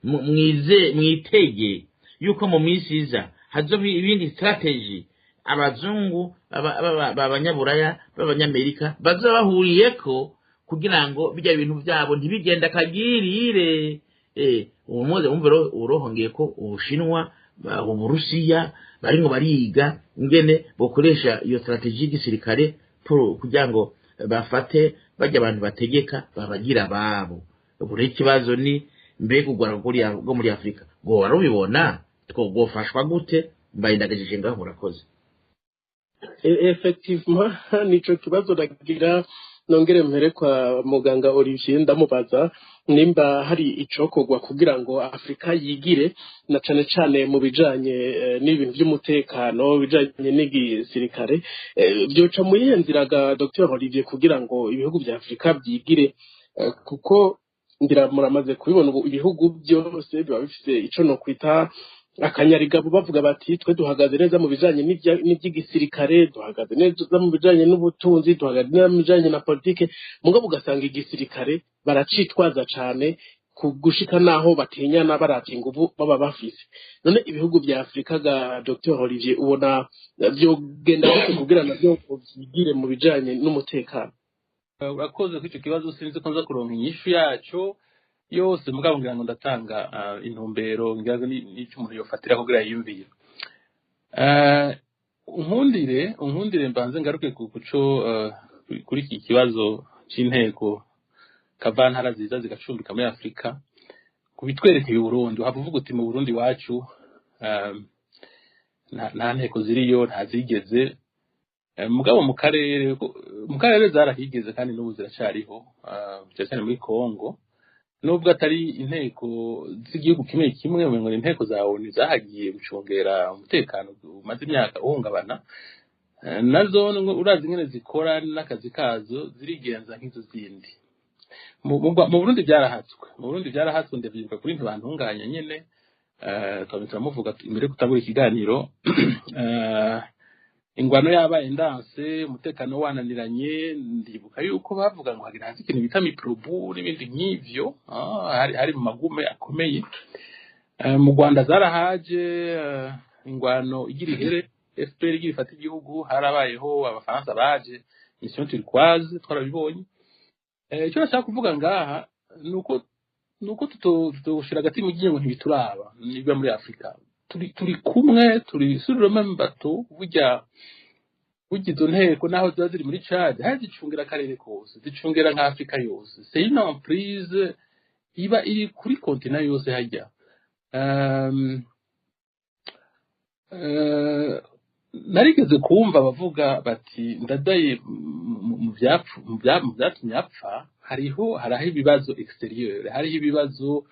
Mwize mwitege yuko mu minsi iza hazoba ibindi stratégie abazungu, b'abanyaburaya, b'abanyamerika bazoba bahuriyeko kugira ngo bijya bintu byabo ntibigenda akagirire. Ubu muze wumve rero, urohongeye ko Ubushinwa, Uburusiya barimwo bariga ingene bokoresha iyo stratégie y'igisirikare kugira ngo bafate bajya abantu bategeka babagira ababo. Ubu rero ikibazo ni: mbega u Rwanda rwo muri Afurika rwoba rubibona? Twogofashwa gute? Mbaye ndagajeje ngaho, murakoze. Effectivement, nico kibazo nagira nongere mpere kwa muganga Olivier, ndamubaza nimba hari icokorwa kugira ngo Afurika yigire, na cane cane mu bijanye n'ibintu vy'umutekano, bijanye n'igisirikare. Vyoca muri iyo nzira ga Dr Olivier, kugira ngo ibihugu vya Afurika vyigire? Kuko ngira muramaze kubibona, ubu ibihugu byose biba bifise ico no kwita akanyarigabo, bavuga bati: "Twe duhagaze neza mu bijanye n'ivy'igisirikare, duhagaze neza mu bijanye n'ubutunzi, duhagaze neza mu bijanye na politike." Mugabo ugasanga igisirikare baracitwaza cane ku gushika naho batinyana baravye inguvu baba bafise. None ibihugu vya Afurika ga Dr Olivier, ubona vyogenda gute kugira navyo vyigire mu bijanye n'umutekano? Urakoze kuri icyo kibazo. Sinzi ko nza kuronka inyishu yaco yose, mugabo ngira ngo ndatanga intumbero, ngira ngo n'icyo umuntu yofatira kugira yiyumvire. Unkundire mbanze ngaruke ku kuco kuri iki kibazo c'inteko kavantara ziza zigacumbika muri Afurika. Ku bitwerekeye Uburundi, uhava uvuga uti: "Mu Burundi iwacu nta nteko ziriyo, nta zigeze." Mugabo mu karere zarahigeze, kandi n'ubu ziracariho, cyane cyane muri Congo, nubwo atari inteko z'igihugu kimwe kimwe, ngo ni inteko za ONU zahagiye gucungera umutekano umaze imyaka uhungabana. Nazo urazi ingene zikora n'akazi kazo, zirigenza nk'izo zindi. Mu Burundi byarahatswe, mu Burundi byarahatswe. Ndavyibuka kuri Ntibantunganya nyene, twaba turamuvuga imbere yo gutangura ikiganiro. Ingwano yabaye ndanse, umutekano wananiranye, ndibuka yuko bavuga ngo hagira haze ikintu bita MIPROBU n'ibindi nk'ivyo. Hari mu magume akomeye. Mu Rwanda zarahaje, ingwano igira ihere, FPR igira ifata igihugu, harabayeho abafaransa baje, mission Turquoise, twarabibonye. Icyo nashaka kuvuga ngaha nuko tutoshira agati mu ryinyo ngo ntibituraba niba muri Afurika turi kumwe, turi sur le même bateau. Burya izo nteko naho ziba ziri muri Chad, hari zicungira akarere kose, zicungira nka Afurika yose. C'est une emprise iba iri kuri continent yose hajya. Narigeze kumva bavuga bati Ndadaye mu vyatumye apfa hariho ibibazo extérieur, hariho ibibazo.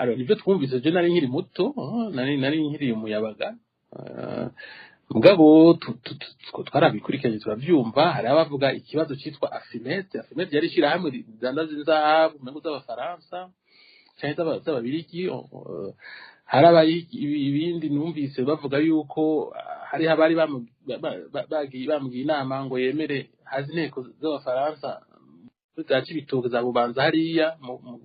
Alors nivyo twumvise, je nari nkiri muto, nari nkiri umuyabaga, mugabo twarabikurikiranye turavyumva. Hari abavuga ikibazo citwa Afrimet. Afrimet yari ishirahamwe ridandaza inzahabu, umengo z'abafaransa canke z'ababirigi. Harabaye ibindi numvise bavuga yuko hariho abari bagiye bamubwiye inama ngo yemere haze inteko z'abafaransa za Cibitoke, za Bubanza hariya,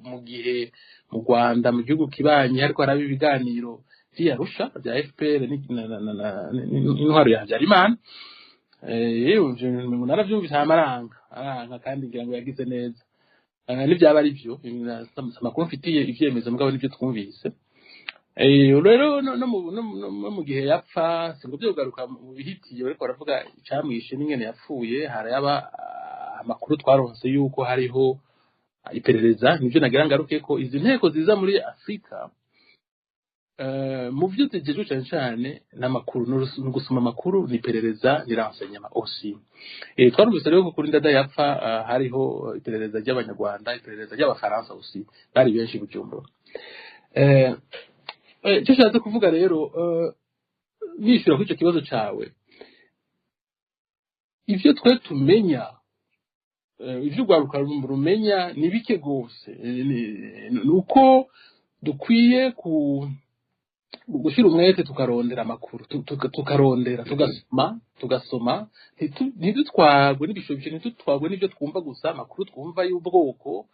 mu gihe mu Rwanda, mu gihugu kibanyi, hariko haraba ibiganiro vy'Arusha vya FPR n'intwaro ya Habyarimana. Yewe, ivyo bintu naravyumvise, hama aranka, kandi ngira ngo yagize neza. N'ivyaba ari vyo, amakuru mfitiye ivyemezo, mugabo nivyo twumvise. Rero no mu gihe yapfa, singo byo kugaruka mu bihitiye, bariko baravuga icamwishe n'ingene yapfuye. Haraba amakuru twaronse yuko hariho iperereza. Nivyo nagira ngaruke ko izi nteko ziza muri Afurika, mu vyo zijejwe cane cane n'amakuru, ni gusoma amakuru, ni iperereza, ni renseignement aussi. Twarumvise rero ko kuri Ndadaye yapfa, hariho iperereza ry'abanyarwanda, iperereza ry'abafaransa aussi, bari benshi Bujumbura. Icyo nshatse kuvuga rero, nishyura kuri icyo kibazo cawe, ivyo twe tumenya, ivyo urwaruka rumenya ni bike rwose. Ni uko dukwiye ku gushyira umwete, tukarondera amakuru, tukarondera, tugasoma, ntidutwarwe n'ibishobisho, ntidutwarwe n'ibyo twumva gusa, amakuru twumva y'ubwoko,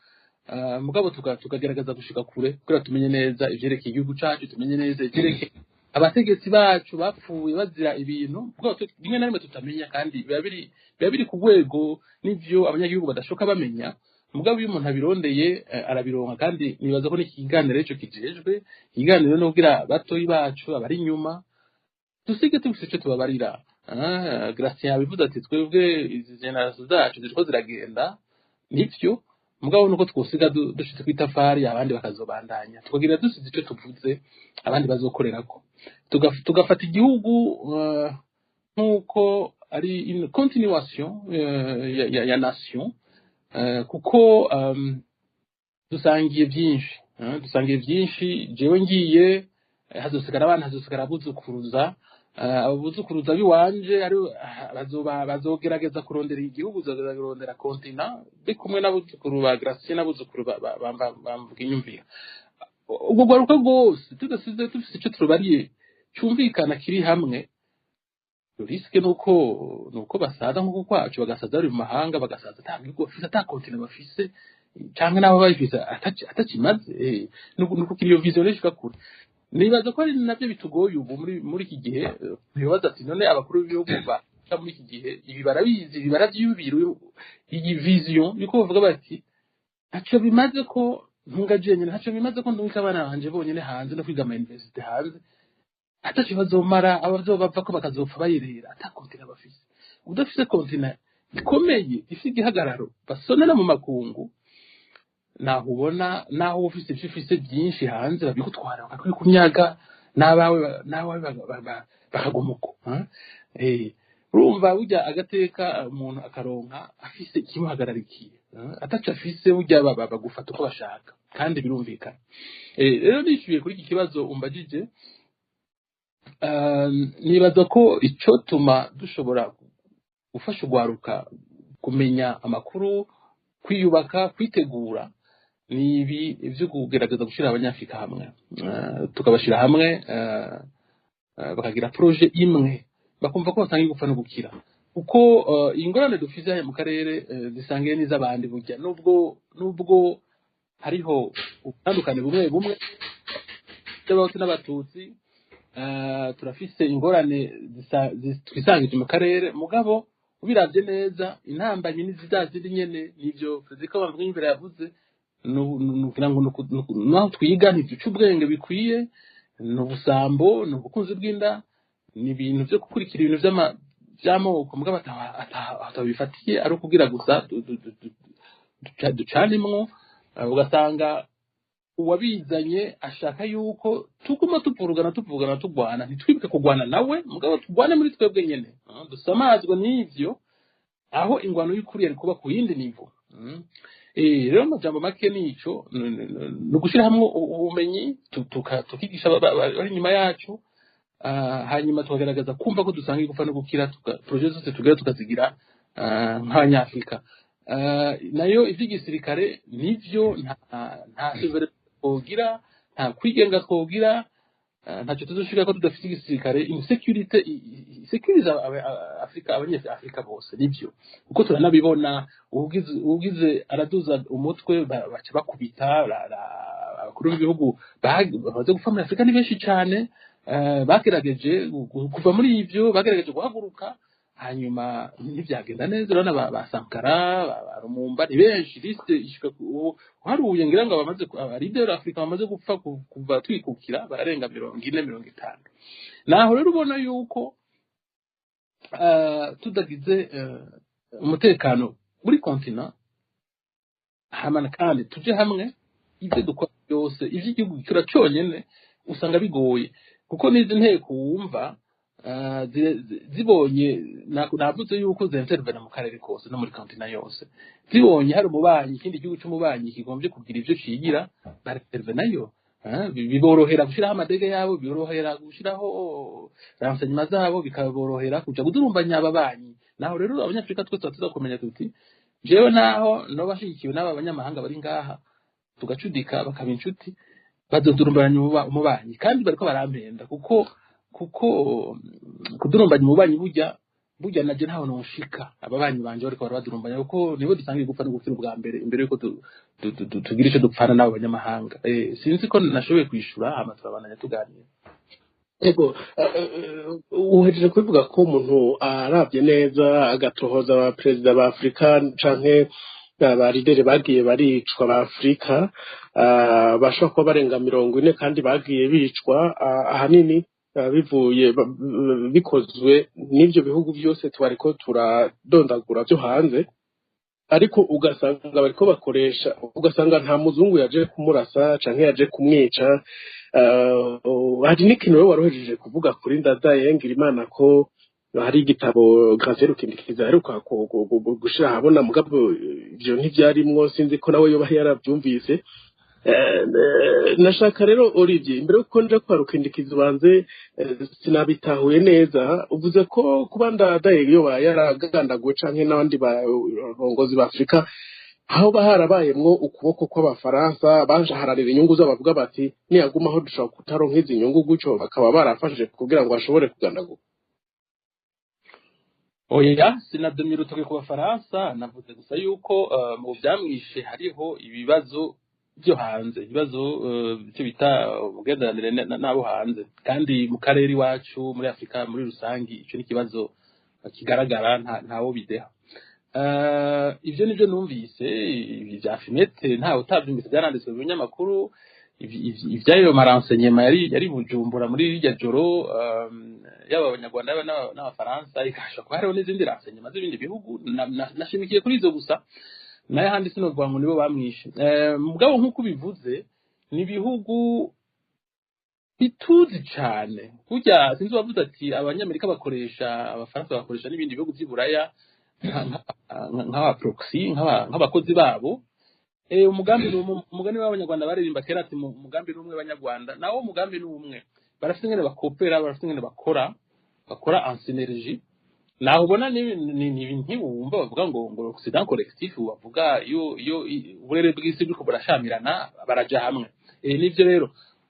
mugabo tukagerageza gushika kure kugira tumenye neza ivyerekeye igihugu cacu, tumenye neza ivyerekeye abategetsi bacu bapfuye bazira ibintu mugabo rimwe na rimwe tutamenya, kandi biba biri ku rwego n'ivyo abanyagihugu badashoka bamenya. Mugabo iyo umuntu abirondeye, arabironka. Kandi nibaza ko n'iki kiganiro ico kijejwe, ikiganiro no kugira batoyi bacu abari inyuma dusige tufise ico tubabarira. Gratien yabivuze ati twebwe izi générations zacu ziriko ziragenda, nivyo, mugabo nuko twosiga dushitse kw'itafari, abandi bakazobandanya, tukagira dusize ico tuvuze abandi bazokorerako. Tugafata igihugu nk'uko ari une continuation ya nation, kuko dusangiye byinshi, dusangiye byinshi. Jewe ngiye, hazosigara abana, hazosigara abuzukuruza, abo buzukuruza biwanje ari bazoba bazogerageza kurondera igihugu, bazogerageza kurondera continent, bari kumwe n'abuzukuru ba Gratien n'abuzukuru bamvuga inyumvira. Ubwo rwaruka rwose tudasize dufise ico turubariye cyumvikana kiri hamwe, risque nuko basaza nkuko kwacu, bagasaza bari mu mahanga, bagasaza ata gihugu bafise, ata continent bafise, canke n'abo bayifise atakimaze. Nuko iyo vision ishika kure. Nibaza ko ari navyo bitugoye ubu muri iki gihe. Ntibaza ati none abakuru b'ibihugu ba muri iki gihe ibi barabizi, ibi baravyiyubira, iyi vision yuko bavuga bati ntaco bimaze ko ntunga jenyine, ntaco bimaze ko ndungika abana banje bonyene hanze no kwiga ama université hanze, ataco bazomara, abazobavako bakazopfa bayerera ata continent bafise. Udafise continent ikomeye, ifise igihagararo basonera mu makungu, naho ubona naho uba ufise ivyo ufise byinshi hanze, babigutwara, bakabikunyaga, n'abawe bakaguma uko. Urumva burya agateka umuntu akaronka afise ikimuhagararikiye, ataco afise burya bagufata uko bashaka, kandi birumvikana. Rero nishyuye kuri iki kibazo umbajije, nibaza ko icotuma dushobora gufasha urwaruka kumenya amakuru, kwiyubaka, kwitegura, ni ibi byo kugerageza gushyira Abanyafurika hamwe, tukabashyira hamwe, bakagira projet imwe, bakumva ko basangiye gupfa no gukira, kuko ingorane dufise hano mu karere zisangiye n'iz'abandi burya, nubwo hariho ubutandukane bumwe bumwe by'Abahutu n'Abatutsi. Turafise ingorane twisangije mu karere, mugabo ubiravye neza intambamyi ni za zindi nyene. Nivyo Frederico Bamvuginyumvira yavuze, nukugira ngo naho twiga ntiduce ubwenge bikwiye, ni ubusambo, ni ubukunzi bw'inda, ni ibintu vyo gukurikira ibintu vy'amoko, mugabo atabifatiye ari ukugira gusa ducanemwo. Ugasanga uwabizanye ashaka yuko tuguma tuvurugana, tuvugana, tugwana, ntitwibuke kugwana nawe, mugabo tugwane muri twebwe nyene. Dusamazwe n'ivyo, aho ingwano y'ukuri yari kuba ku yindi niveau. Rero amajambo make nico, ni ugushyira hamwe ubumenyi, tukigisha bari inyuma yacu, hanyuma tukagaragaza kumva ko dusanga gupfa no gukira, projet zose tugira tukazigira nk'Abanyafurika. Nayo ivy'igisirikare nivyo, nta souveraineté twogira, nta kwigenga twogira, ntacyo tuzoshika ko tudafite igisirikare, insécurité sécuriza Afrika, Abanyafrika bose. Nivyo, kuko turanabibona, ugize araduza umutwe, baca bakubita. Abakuru b'ibihugu bamaze gupfa muri Afurika ni benshi cane, bagerageje kuva muri ivyo, bagerageje guhaguruka, hanyuma ntibyagenda neza. Urabona ba Sankara, ba Lumumba, ni benshi, liste ishika uharuye ngira ngo abamaze aba leader Afrika bamaze gupfa kuva twikukira bararenga 40, 50. Naho rero ubona yuko tudagize umutekano muri continent hamana, kandi tuje hamwe, ibyo dukora byose, ivyo igihugu gikora cyonyene usanga bigoye, kuko n'izi nteko wumva zibonye, navuze yuko zintervena mu karere kose no muri continent yose, zibonye hari umubanyi, ikindi gihugu c'umubanyi kigombye kugira ivyo cigira, barintervenayo. Biborohera gushiraho amadege yabo, biborohera gushiraho renseignement zabo, bikaborohera kuja kudurumbanya ababanyi. Naho rero Abanyafrika twese tuza kumenya tuti jewe naho noba nshigikiwe n'aba banyamahanga bari ngaha, tugacudika bakaba inshuti, bazodurumbanya umubanyi, kandi bariko barampenda, kuko kudurumbanya umubanyi burya naje ntaho noshika ababanyi banje bariko barabadurumbanya, kuko nibo dusangiye gupfa no gukira ubwa mbere imbere yuko tugira ico dupfana n'abo banyamahanga. Sinzi ko nashoboye kwishura, hama turabandanya tuganira. Ego, uhejeje kubivuga ko umuntu arabye neza agatohoza abaperezida ba Afurika canke aba leaders bagiye baricwa ba Afurika, bashobora kuba barenga 40, kandi bagiye bicwa ahanini bivuye bikozwe n'ivyo bihugu byose twariko turadondagura byo hanze, ariko ugasanga bariko bakoresha, ugasanga nta muzungu yaje kumurasa canke yaje kumwica. Hari n'ikintu rero warohejeje kuvuga kuri Ndadaye Ngirimana, ko hari igitabo Gratien Rukindikiza aheruka gushira ahabona, mugabo ivyo ntivyarimwo, sinzi ko nawe yoba yaravyumvise. Nashaka rero Olivier, imbere yuko nja kwa Rukindikiza, ubanze sinabitahuye neza. Uvuze ko kuba Ndadaye yoba yaragandaguwe canke n'abandi barongozi ba Afurika, aho harabayemwo ukuboko kw'Abafaransa baharanira inyungu zabo, bavuga bati niyagumaho dushobora kutaronka izi nyungu, gutyo bakaba barafashije kugira ngo bashobore kugandagurwa. Oya, sinadomye urutoke ku Bafaransa. Navuze gusa yuko mu vyamwishe hariho ibibazo byo hanze, ibibazo byo bita umugenderanire n'abo hanze, kandi mu karere iwacu muri Afurika muri rusangi ico ni ikibazo kigaragara, ntawo bideha. Ivyo nivyo numvise. Ibi vya fumette ntawe utavyumvise, vyaranditswe mu binyamakuru. Ivy'ayo ma renseignements yari Bujumbura muri rirya joro, yaba Abanyarwanda yaba n'Abafaransa, ikasha kuba hariho n'izindi renseignements z'ibindi bihugu. Nashimikiye kuri izo gusa, nayo ahandi sinovuga ngo nibo bamwishe. Mugabo nk'uko ubivuze, ni ibihugu bituzi cane. Burya sinzi uwavuze ati Abanyamerika bakoresha Abafaransa, bakoresha n'ibindi bihugu vy'i Buraya nk'aba proxy, nk'abakozi babo. Umugambi ni umwe. Umugani w'Abanyarwanda baririmba kera ati umugambi ni umwe Banyarwanda, nawo umugambi ni umwe. Barafite ingene bakopera, barafite ingene bakora en synergie. Naho ubona ntiwumva bavuga ngo Occident collectif, bavuga iyo uburere bw'isi buriko burashamirana baraja hamwe. Nivyo rero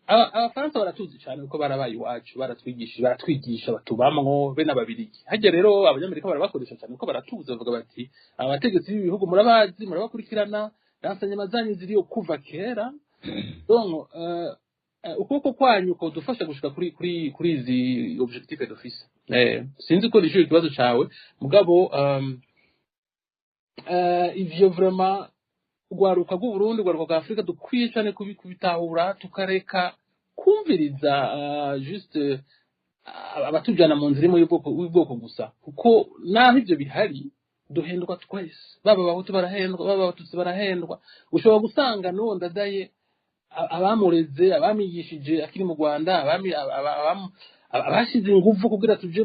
Abafaransa baratuzi cyane kuko barabaye iwacu, baratwigisha, baratwigisha, batubamwo be n'Ababirigi. Harya rero Abanyamerika barabakoresha cyane kuko baratuzi, bavuga bati abategetsi b'ibihugu murabazi, murabakurikirana, renseignements zanyu ziriyo kuva kera, donc ukuboko kwanyu kodufasha gushika kuri izi objectif dufise. Sinzi ko nishuye ikibazo cawe, mugabo ivyo vraiment urwaruka rw'Uburundi, urwaruka rwa Afurika, dukwiye cyane kubitahura, tukareka kumviriza juste abatujana mu nzira imwe y'ubwoko gusa, kuko naho ivyo bihari duhendwa twese, baba Abahutu barahendwa, baba Abatutsi barahendwa. Ushobora gusanga n'uwo Ndadaye abamureze, abamwigishije akiri mu Rwanda, abashize ingufu kugira tuje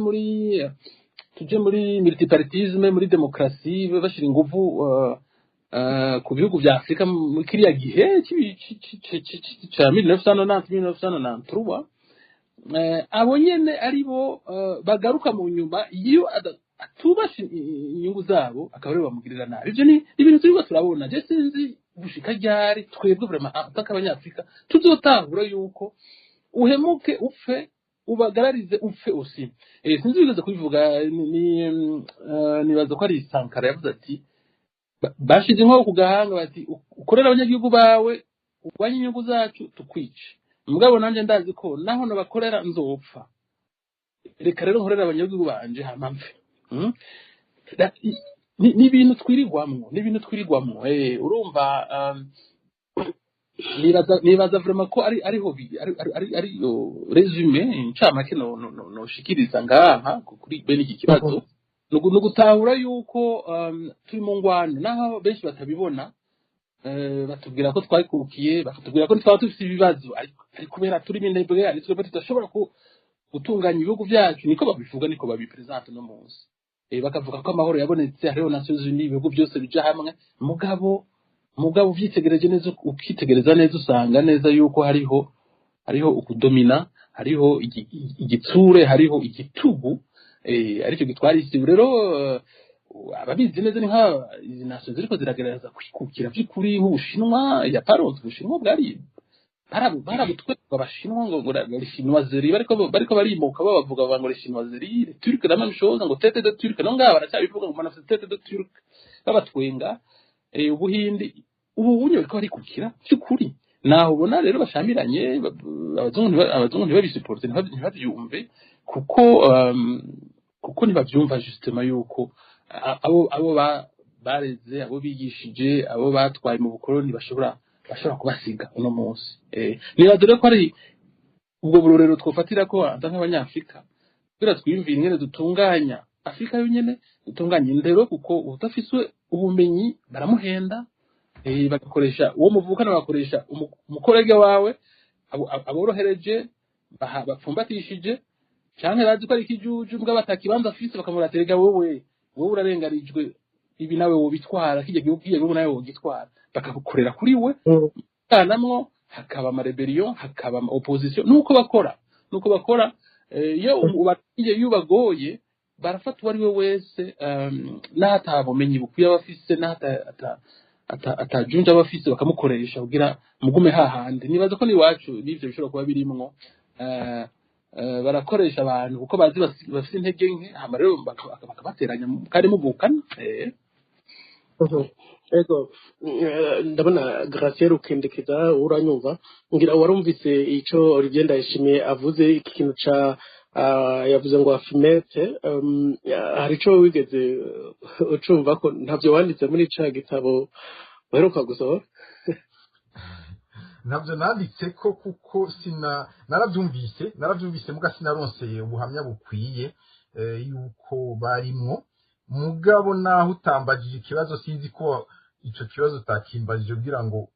muri multipartisme, muri demokarasi, bashira ingufu ku bihugu vya Afurika muri kiriya gihe ca 1990, 1993, abo nyene aribo bagaruka mu nyuma iyo atubashe inyungu zabo, akaba aribo bamugirira nabi. Ivyo ni ibintu turiko turabona. Je sinzi gushika ryari twebwe vraiment ataka Abanyafrika tuzotahura yuko uhemuke upfe, ubagararize upfe usi. Sinzi wigeze kubivuga, nibaza ko ari Sankara yavuze ati bashize inkoho ku gahanga, bati ukorera abanyagihugu bawe, urwanye inyungu zacu, tukwice. Mugabo nanjye ndazi ko naho nabakorera nzopfa, reka rero nkorera abanyagihugu banje hama mpfe. Ni ibintu twirirwamwo, ni ibintu twirirwamwo. Urumva, nibaza vraiment ko ari ariho ari yo résumé incamake no noshikiriza ngaha kuri bene iki kibazo. Ni ugutahura yuko turi mu ngwano, naho benshi batabibona. Batubwira ko twayikukiye, bakatubwira ko twaba dufite ibibazo, ariko ari kubera turi minebwe, ari twebwe tudashobora gutunganya ibihugu byacu. Niko babivuga, niko babipresente no munsi. Bakavuga ko amahoro yabonetse, hariho Nations Unies, ibihugu byose bija hamwe. Mugabo uvyitegereje neza, ukitegereza neza, usanga neza yuko hariho Hariho ukudomina, hariho igitsure, hariho igitugu, aricyo gitwara isi. Rero ababizi neza ni nka izi nation ziriko ziragerageza kwikukira vy'ukuri, nk'Ubushinwa ya paronse. Ubushinwa bwari barabutwerwa Abashinwa ngo les chinoiseries, bariko barimuka babavuga ngo les chinoiseries, les Turcs la même chose, ngo tête de Turc. No ngaha baracyabivuga ngo manafite tête de Turc, babatwenga. Ubuhindi ubu bunye bariko barikukira vy'ukuri. Naho ubona rero bashamiranye, abazungu ntibabisuporte, ntibavyumve, kuko ntibavyumva justement yuko abo bareze, abo bigishije, abo batwaye mu bukoloni bashobora kubasiga uno munsi. Nibaza rero ko ari ubwo burorero twofatira ko anta nk'Abanyafrika, kugira twiyumvire ingene dutunganya Afurika yonyene, dutunganya indero, kuko udafise ubumenyi baramuhenda, bagakoresha uwo muvukana, bagakoresha umukorege wawe aborohereje, bapfumbatishije, canke bazi ko ari ikijuju mbwa batakibanza afise, bakamuratega: Wowe urarenganijwe, ibi nawe wobitwara, kirya gihugu nawe wogitwara." Bakagukorera kuri we kanamwo, hakaba ama rébellion, hakaba ama opposition. Nuko bakora iyo ubabwiye, iyo ubagoye, barafata uwo ari we wese, n'ata bumenyi bukwiye aba afise, n'ata atajunja aba afise, bakamukoresha kugira mugume hahandi. Nibaza ko n'iwacu n'ivyo bishobora kuba birimwo. Barakoresha abantu kuko bazi bafise intege nke, hama rero bakabateranya kandi muvukana. Ego, ndabona Graciel Ukendekeza, uranyumva? Ngira warumvise ico Olivier Ndayishimiye avuze, iki kintu ca yavuze ngo AFIMEC. Hari ico wigeze ucumva ko ntavyo wanditse muri ca gitabo uheruka gusohora? Ntabyo nanditse ko, kuko sina narabyumvise muga sinaronseye ubuhamya bukwiye yuko barimwo. Mugabo naho utambagije ikibazo, sinzi ko ico kibazo utakimbagije kugira ngo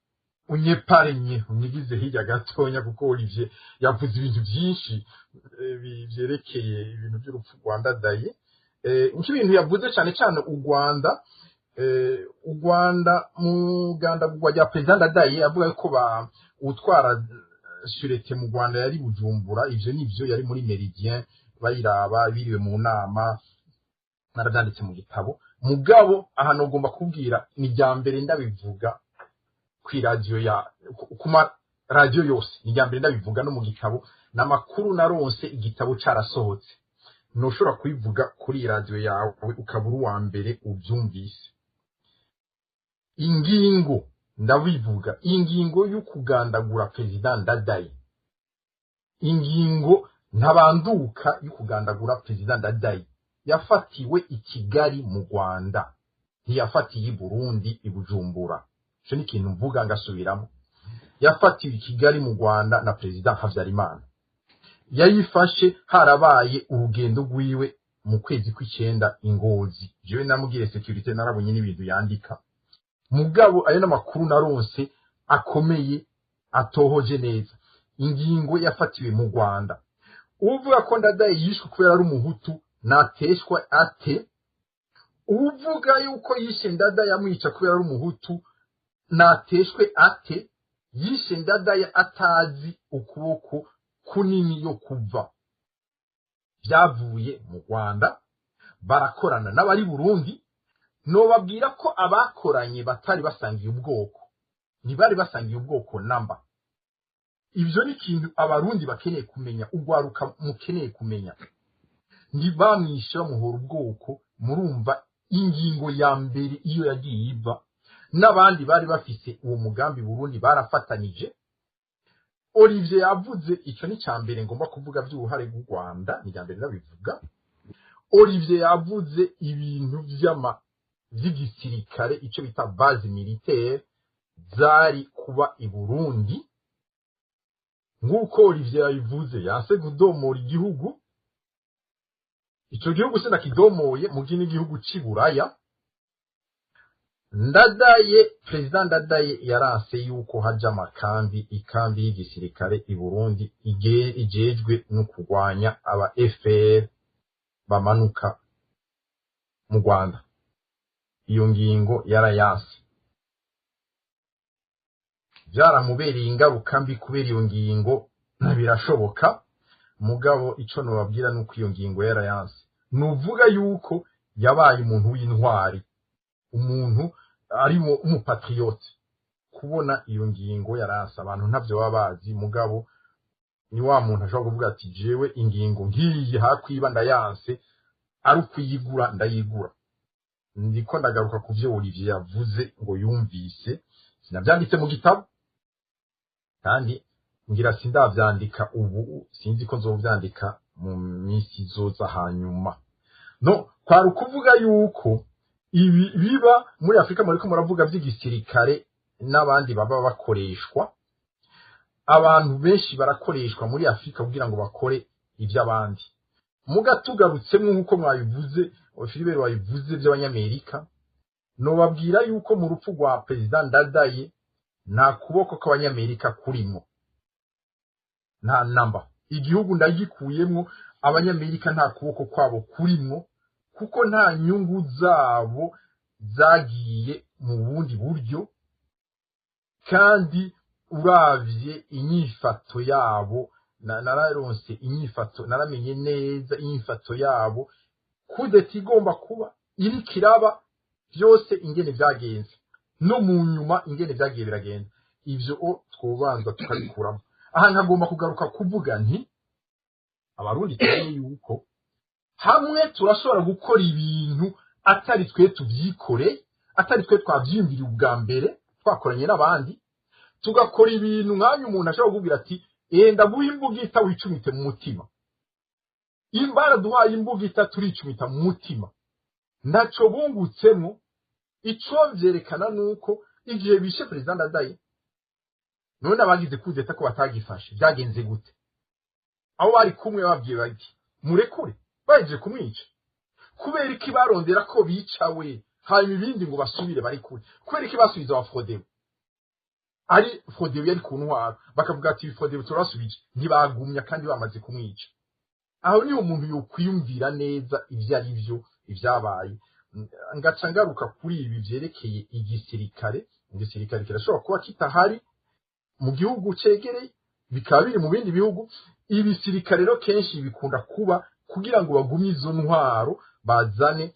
unyeparenye, unyigize hirya gatonya, kuko Olivier yavuze ibintu byinshi vyerekeye ibintu by'urupfu rwa Ndadaye. Nk'ibintu yavuze cyane cyane u Rwanda, u Rwanda mu gandagurwa rya Perezida Ndadaye, avuga ko ba utwara sûreté mu Rwanda yari Bujumbura. Ivyo nivyo, yari muri Méridien bayiraba, biriwe mu nama, narabyanditse mu gitabo. Mugabo aha nogomba kubwira, ni rya mbere ndabivuga kw'iradiyo ya ku ma radiyo yose, ni rya mbere ndabivuga no mu gitabo. N'amakuru naronse igitabo carasohotse. Ntushobora kubivuga kuri iyi radiyo yawe ukabura uwa mbere ubyumvise. Ingingo, ndabivuga, ingingo yo kugandagura Perezida Ndadaye, ingingo ntabanduka yo kugandagura Perezida Ndadaye yafatiwe i Kigali mu Rwanda, ntiyafatiye i Burundi i Bujumbura. Ico ni ikintu mvuga ngasubiramo. Yafatiwe i Kigali mu Rwanda na Perezida Habyarimana. Yayifashe harabaye urugendo rwiwe mu kwezi kw'icenda i Ngozi. Jewe namubwiye sécurité, narabonye n'ibintu yandika. Mugabo ayo n'amakuru naronse akomeye, atohoje neza. Ingingo yafatiwe mu Rwanda. Uvuga ko Ndadaye yishwe kubera ari Umuhutu nateshwa ate? Uvuga yuko yishe Ndadaye amwica kubera ari Umuhutu nateshwe ate? Yishe Ndadaye atazi ukuboko kunini yo kuva byavuye mu Rwanda, barakorana n'abari Burundi. Nobabwira ko abakoranye batari basangiye ubwoko, ntibari basangiye ubwoko namba. Ibyo ni ikintu Abarundi bakeneye kumenya, ugwaruka mukeneye kumenya. Ntibamwishe bamuhora ubwoko. Murumva ingingo ya mbere iyo yagiye iva, n'abandi bari bafise uwo mugambi Burundi barafatanije. Olivier yavuze, icyo ni cya mbere ngomba kuvuga by'uruhare rw'u Rwanda, ni mbere ndabivuga. Olivier yavuze ibintu vy'ama vy'igisirikare, icyo bita base militaire zari kuba i Burundi. Nk'uko Olivier yabivuze, yanse kudomora igihugu. Ico gihugu sinakidomoye mugi n'igihugu c'i Buraya. Ndadaye, Perezida Ndadaye yaranse yuko haja amakambi, ikambi y'igisirikare i Burundi ijejwe no kurwanya aba FR bamanuka mu Rwanda. Iyo ngingo yarayanse, byaramubereye ingaruka mbi kubera iyo ngingo. Birashoboka, mugabo ico nobabwira nuko iyo ngingo yarayanse. Nuvuga yuko yabaye umuntu w'intwari, umuntu arimo umupatriote. Kubona iyo ngingo yaranse, abantu ntavyo baba bazi, mugabo ni wa muntu ashobora kuvuga ati jewe ingingo ngiyi hakwiba ndayanse, ari ukuyigura ndayigura. Ndiko ndagaruka ku vyo Olivier yavuze ngo yumvise, sinavyanditse mu gitabo kandi ngira sindavyandika ubu, sinzi ko nzovyandika mu minsi izoza hanyuma. No kwari ukuvuga yuko ibi biba muri Afrika muriko muravuga vy'igisirikare n'abandi baba bakoreshwa. Abantu benshi barakoreshwa muri Afrika kugira ngo bakore ivy'abandi. Muga tugarutsemo nk'uko mwabivuze, Philibert wabivuze by'Abanyamerika, nobabwira yuko mu rupfu rwa Perezida Ndadaye nta kuboko kw'Abanyamerika kurimo, nta namba. Igihugu ndagikuyemwo, Abanyamerika nta kuboko kwabo kurimwo, kuko nta nyungu zabo zagiye mu bundi buryo. Kandi uravye inyifato yabo, nararonse inyifato, naramenye neza inyifato yabo, kudeta igomba kuba iriko iraba, byose ingene vyagenze no mu nyuma ingene vyagiye biragenda, ivyo o twobanza tukabikuramo. Aha nkagomba kugaruka kuvuga nti Abarundi tumenye yuko hamwe turashobora gukora ibintu atari twe tuvyikore, atari twe twavyiyumviriye ubwa mbere, twakoranye n'abandi, tugakora ibintu nkanya umuntu ashobora kukubwira ati enda guha imbugita wicumite mu mutima. Imbara duhaye imbugita turicumita mu mutima, ntaco bungutsemo. Ico vyerekana nuko igihe bishe Perezida Ndadaye, none abagize kudeta ko batagifashe byagenze gute? Abo bari kumwe babwiye bati murekure, bahejeje kumwica. Kubera iki barondera ko bicawe hanyuma ibindi ngo basubire bari kure? Kubera iki basubiza wa Frodebu? Ari Frodebu yari ku ntwaro, bakavuga ati Frodebu turasubije, ntibagumya kandi bamaze kumwica. Aho niho umuntu yokwiyumvira neza ivyo ari byo ivyabaye. Ngaca ngaruka kuri ibi vyerekeye igisirikare. Igisirikare kirashobora kuba kitahari mu gihugu cegereye, bikaba biri mu bindi bihugu. Ibisirikare rero kenshi bikunda kuba kugira ngo bagumye izo ntwaro, bazane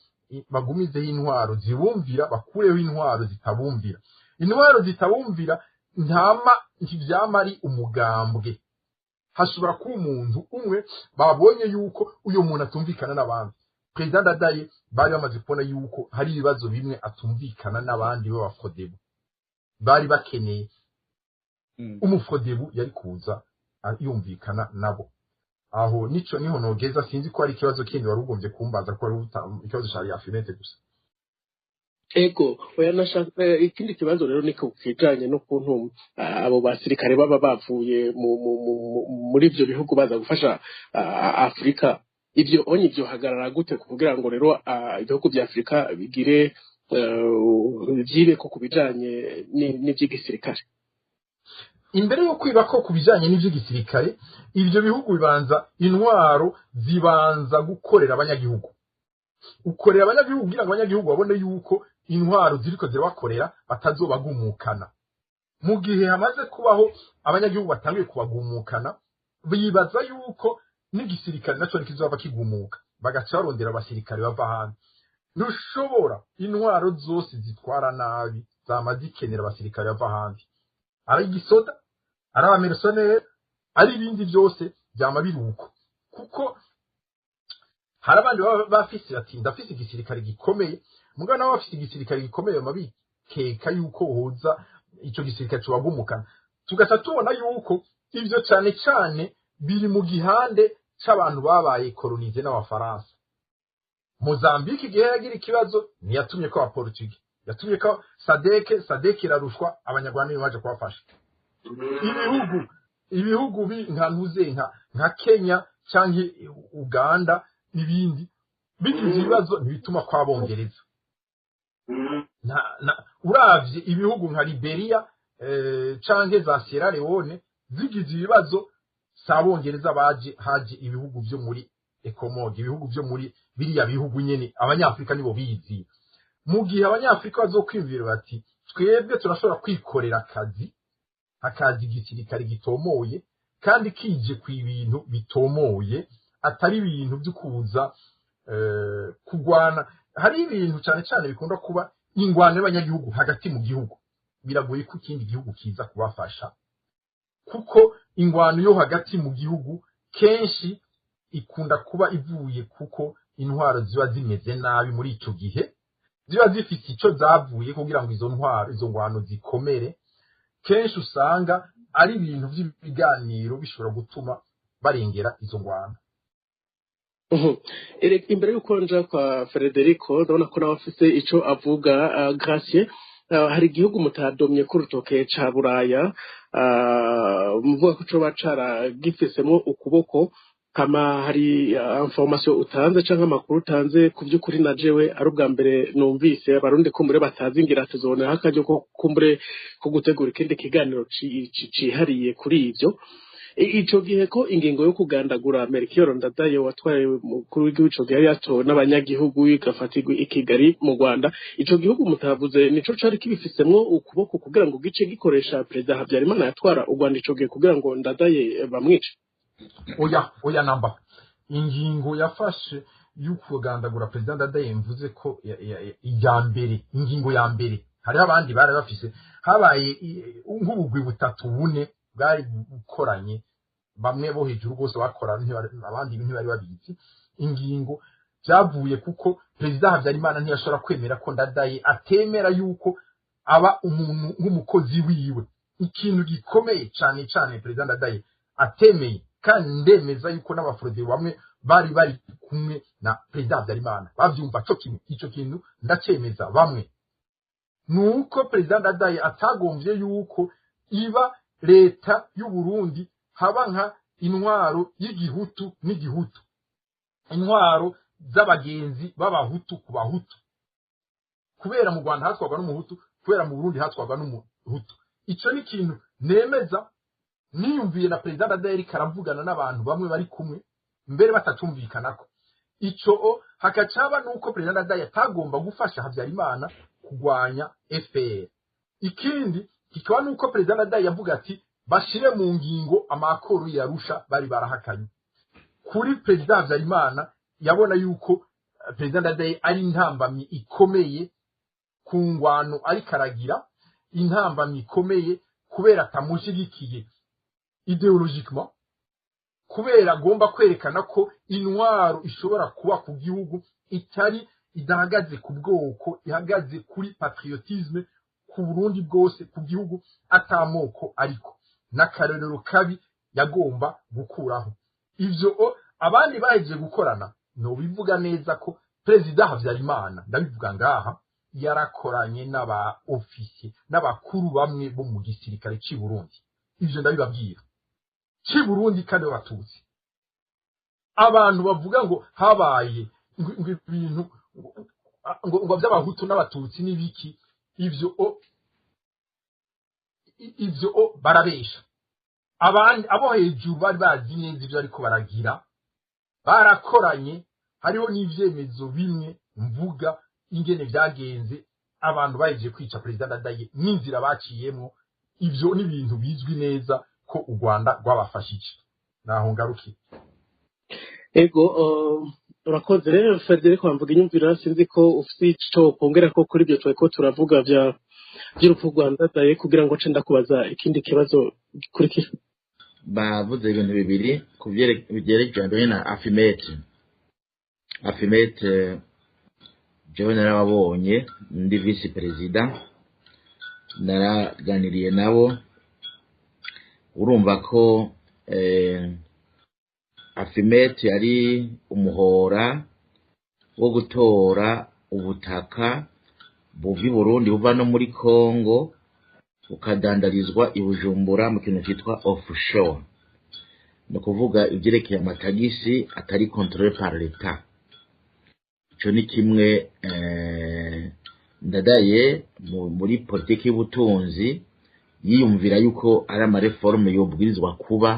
bagumizeho intwaro zibumvira, bakureho intwaro zitabumvira. Intwaro zitabumvira ntama ntivyama ari umugambwe. Hashobora kuba umuntu umwe babonye yuko uyo muntu atumvikana n'abandi. Perezida Ndadaye bari bamaze kubona yuko hari ibibazo bimwe atumvikana n'abandi b'Abafrodebu, bari bakeneye umufrodebu yari kuza yumvikana nabo. Aho nico niho nogeza, sinzi ko ari ikibazo kindi wari ugombye kumbaza, ko ari ikibazo cari afimete gusa. Ego, oya, nashaka ikindi kibazo rero niko kijanye n'ukuntu abo basirikare baba bavuye muri ivyo bihugu baza gufasha Afrika. Ivyo onye ivyo hagarara gute kugira ngo rero ibihugu vya Afrika bigire vyibeko ku bijanye n'ivy'igisirikare? Imbere yo kwiba ko ku bijanye n'ivy'igisirikare, ivyo bihugu bibanza intwaro zibanza gukorera abanyagihugu. Ukorera abanyagihugu kugira ngo abanyagihugu babone yuko intwaro ziriko zirabakorera batazobagumukana. Mu gihe hamaze kubaho abanyagihugu batangiye kubagumukana, bibaza yuko n'igisirikare naco kizoba kigumuka, bagaca barondera abasirikare bava hanze. Ntushobora, intwaro zose zitwara nabi zama zikenera abasirikare bava hanze, ari igisoda, ari abamercenaire, ari ibindi byose byama biruko. Kuko hari abandi baba bafise ati ndafise igisirikare gikomeye, mugabo nabo bafise igisirikare gikomeye bama bikeka yuko hoza ico gisirikare cobagumukana. Tugaca tubona yuko ivyo cane cane biri mu gihande c'abantu babaye kolonize n'Abafaransa. Mozambique igihe yagira ikibazo ntiyatumye ko abaportugi, yatumye ko Sadeke, Sadeke irarushwa, Abanyarwanda nibo baje kubafasha. Ibihugu nka ntuze nka Kenya canke Uganda n'ibindi bigize ibibazo ntibituma kwabongereza. Uravye ibihugu nka Liberia canke za Sierra Leone zigize ibibazo, si Abongereza baje, haje ibihugu vyo muri Ecomoge, ibihugu vyo muri biriya bihugu nyene, Abanyafrika nibo bizi. Mu gihe Abanyafrika bazokwiyumvira bati twebwe turashobora kwikorera akazi, hakaza igisirikare gitomoye Kandi kije ku ibintu bitomoye, atari ibintu byo kuza kugwana. Hari ibintu cyane cyane bikunda kuba ingwano y'abanyagihugu hagati mu gihugu, biragoye ko ikindi gihugu kiza kubafasha, kuko ingwano yo hagati mu gihugu kenshi ikunda kuba ivuye kuko intwaro ziba zimeze nabi muri ico gihe, ziba zifite ico zavuye kugira ngo izo ntwaro, izo ngwano zikomere. Kenshi usanga ari ibintu by'ibiganiro bishobora gutuma barengera izo ngwano. Imbere y'uko nja kwa Federico, ndabona ko nawe afise ico avuga. Gracie, hari igihugu mutadomye ku rutoke ca Buraya, muvuga ko coba caragifisemo ukuboko. Kama hari information utanze canke amakuru utanze, ku vy'ukuri na jewe ari ubwa mbere numvise, Abarundi kumbure batazi, ngira tuzoboneraho akaryo ko kumbure ko gutegura ikindi kiganiro cihariye kuri ivyo. Ico gihe ko ingingo yo kugandagura Melchior Ndadaye, watwaye umukuru w'igihugu ico gihe, yari yatowe n'abanyagihugu, igafatirwa i Kigali mu Rwanda, ico gihugu mutavuze nico cari kibifisemwo ukuboko kugira ngo gice gikoresha Perezida Habyarimana yatwara u Rwanda ico gihe kugira ngo Ndadaye bamwice? Oya, oya namba. Ingingo yafashe y'ukugandagura Perezida Ndadaye, mvuze ko iya mbere, ingingo ya mbere, hariho abandi bari bafise, habaye nk'ubugwi butatu, bune bwari bukoranye, bamwe bo hejuru rwose bakora, abandi ntibari babizi. Ingingo byavuye kuko Perezida Habyarimana ntiyashobora kwemera ko Ndadaye atemera yuko aba umuntu nk'umukozi wiwe. Ikintu gikomeye cyane cyane Perezida Ndadaye atemeye, kandi ndemeza yuko n'abafurodi bamwe bari bari kumwe na Perezida Habyarimana bavyumva co kimwe, ico kintu ndacemeza bamwe, nuko Perezida Ndadaye atagomvye yuko iba leta y'u Burundi haba nka intwaro y'igihutu n'igihutu, intwaro z'abagenzi b'abahutu ku bahutu, kubera mu Rwanda hatwarwa n'umuhutu, kubera mu Burundi hatwarwa n'umuhutu. Ico ni ikintu nemeza niyumviye na Perezida Ndadaye ariko aravugana n'abantu bamwe bari kumwe, mbere batatumvikanako. Ico hakacaba nuko Perezida Ndadaye atagomba gufasha Habyarimana kugwanya FPR. Ikindi kikaba nuko Perezida Ndadaye yavuga ati bashire mu ngingo amakoro yarusha bari barahakanye. Kuri Perezida Habyarimana yabona yuko Perezida Ndadaye ari intambamyi ikomeye ku ngwano ariko aragira, intambamyi ikomeye kubera atamushigikiye idéologiquement, kubera agomba kwerekana ko intwaro ishobora kuba ku gihugu itari idahagaze ku bwoko, ihagaze kuri patriotisme, ku Burundi bwose, ku gihugu atamoko, ariko n'akarorero kabi yagomba gukuraho ivyo. Abandi bahejeje gukorana, nobivuga neza ko Perezida Habyarimana, ndabivuga ngaha, yarakoranye n'aba ofisiye n'abakuru bamwe bo mu gisirikare cy'i Burundi. Ivyo ndabibabwira, cy'i Burundi, kandi b'abatutsi. Abantu bavuga ngo habaye ngo ibintu ngo by'abahutu n'abatutsi n'ibiki, ivyo barabesha. Abandi abo hejuru bari bazi neza ivyo ariko baragira, barakoranye. Hariho n'ivyemezo bimwe mvuga ingene vyagenze abantu bahejeje kwica Perezida Ndadaye n'inzira baciyemwo. Ivyo ni ibintu bizwi neza ko u Rwanda rwabafashije. Naho ngarukiye. Ego, urakoze rero Frederic wamvuga inyumvira. Sinzi ko ufite ico kongera ko kuri ibyo twari ko turavuga vya by'urupfu rwa Ndadaye, kugira ngo nce ndakubaza ikindi kibazo gikurikira. Bavuze ibintu bibiri ku byerekeranye na AFIMET. AFIMET, jewe narababonye ndi vice perezida, naraganiriye nabo. Urumva ko AFIMET yari umuhora wo gutora ubutaka buva i Burundi, buva no muri Congo, bukadandarizwa i Bujumbura mu kintu cyitwa offshore, ni ukuvuga ibyerekeye amatagisi atari contrôlé par l'État. Ico ni kimwe. Ndadaye muri politiki y'ubutunzi yiyumvira yuko ari ama réformes yobwirizwa kuba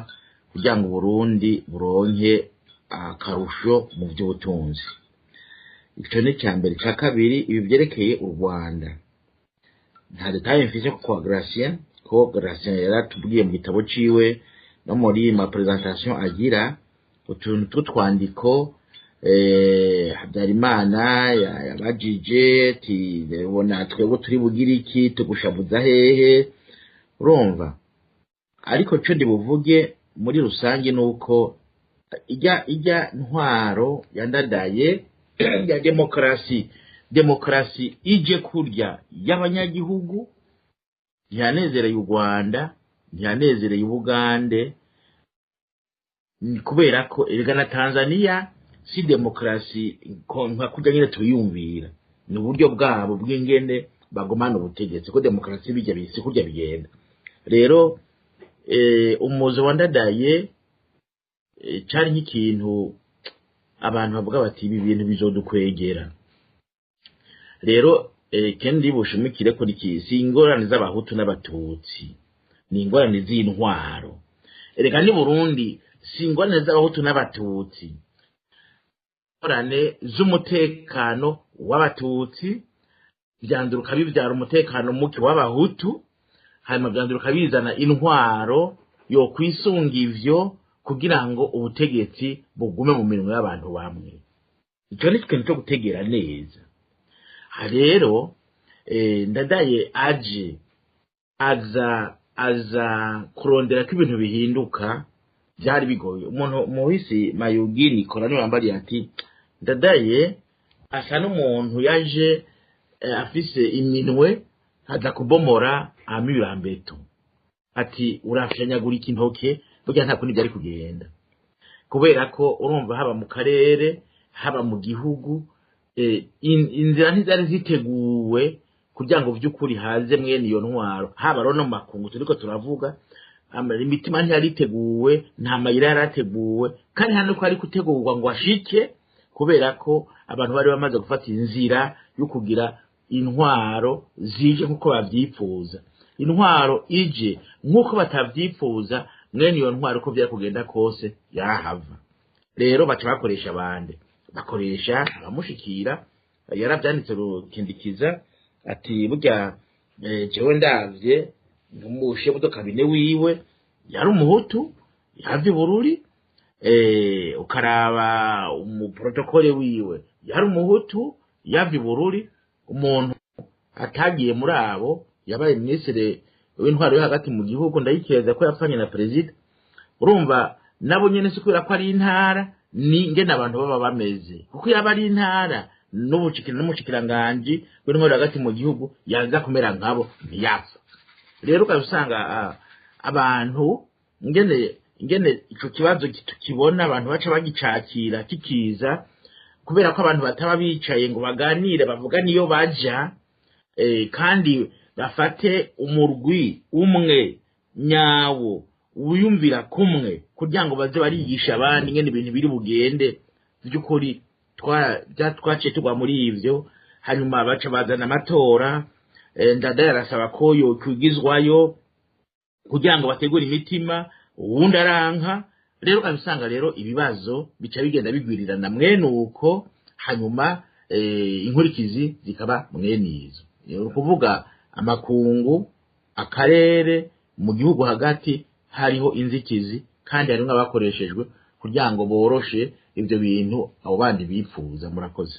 kugira ngo Burundi buronke akarusho mu by'ubutunzi. Ico ni icya mbere. Icya kabiri, ibi byerekeye u Rwanda, nta détails mfise kwa Gratien, ko Gratien yaratubwiye mu gitabo ciwe No muri ma présentation agira utuntu tw'utwandiko, Habyarimana yabajije ati: "Ubona twebwe turi bugire iki? Tugushabuza hehe?" Urumva, ariko co ndibuvuge muri rusange nuko ijya ntwaro yandadaye ya demokarasi, demokarasi ije kurya y'abanyagihugu, ntiyanezereye u Rwanda, ntiyanezereye Ubugande. Ni kubera ko erega na Tanzania si demokarasi nka kurya nyine tubiyumvira, ni uburyo bwabo bw'ingene bagumana ubutegetsi, ko demokarasi bijya bisi kurya bigenda. Rero umuzo wa Ndadaye cari nk'ikintu abantu bavuga bati: "Ibi bintu bizodukwegera." Rero kendi bushimikire kuri iki: si ingorane z'Abahutu n'Abatutsi, ni ingorane z'intwaro. Erega ni Burundi si ingorane z'Abahutu n'Abatutsi, ingorane z'umutekano w'Abatutsi byanduruka bibyara umutekano muke w'Abahutu, hanyuma byanduruka bizana intwaro yo kwisunga ivyo kugira ngo ubutegetsi bugume mu minwe y'abantu bamwe. Ico ni ikintu cyo gutegera neza. Aha rero Ndadaye aje aza kurondera ko ibintu bihinduka, byari bigoye. Umuntu muhisi Mayugi Nikora niwe yambariye ati: "Ndadaye asa n'umuntu yaje afise iminwe, aza kubomora amirambeto," ati: "Urafyanyagurika intoke." Burya nta kundi byari kugenda, kubera ko urumva haba mu karere, haba mu gihugu, inzira ntizari ziteguwe kugira ngo by'ukuri haze mwene iyo ntwaro. Haba rero no mu makungu turiko turavuga, imitima ntiyari iteguwe, nta mayira yari ateguwe, kandi nta nuko ari gutegurwa ngo ashike, kubera ko abantu bari bamaze gufata inzira yo kugira intwaro zije nk'uko babyifuza. Intwaro ije nk'uko batavyifuza, mwene iyo ntwaro uko byari kugenda kose yarahava. Rero baca bakoresha abandi, bakoresha abamushikira. Yaravyanditse Rukindikiza ati: "Burya jewe ndavye nk'umushe kabine wiwe yari Umuhutu, yava i Bururi, ukaraba umuprotokole wiwe yari Umuhutu, yava i Bururi. Umuntu atagiye muri abo yabaye minisitiri w'intwaro yo hagati mu gihugu, ndayikeza ko yapfanye na perezida." Urumva nabo nyene si kubera ko ari intara, ni ngene abantu baba bameze, kuko yaba ari intara n'umushikiranganji w'intwaro hagati mu gihugu yaza kumera nkabo, ntiyapfa. Rero ukaba usanga abantu ngene ico kibazo tukibona, abantu baca bagicakira kikiza, kubera ko abantu bataba bicaye ngo baganire, bavuga niyo baja, kandi bafate umurwi umwe nyawo wiyumvira kumwe kugira ngo baze barigisha abandi ngene ibintu biri bugende. By'ukuri twaciye tugwa muri ivyo. Hanyuma baca bazana amatora, Ndadaye arasaba ko yokwigizwayo kugira ngo bategure imitima, uwundi aranka. Rero ukaba usanga rero ibibazo bica bigenda bigwirirana mwene uko, hanyuma inkurikizi zikaba mwene izo. Ni ukuvuga amakungu, akarere, mu gihugu hagati hariho inzitizi, kandi harimo abakoreshejwe kugira ngo boroshe ibyo bintu abo bandi bipfuza. Murakoze.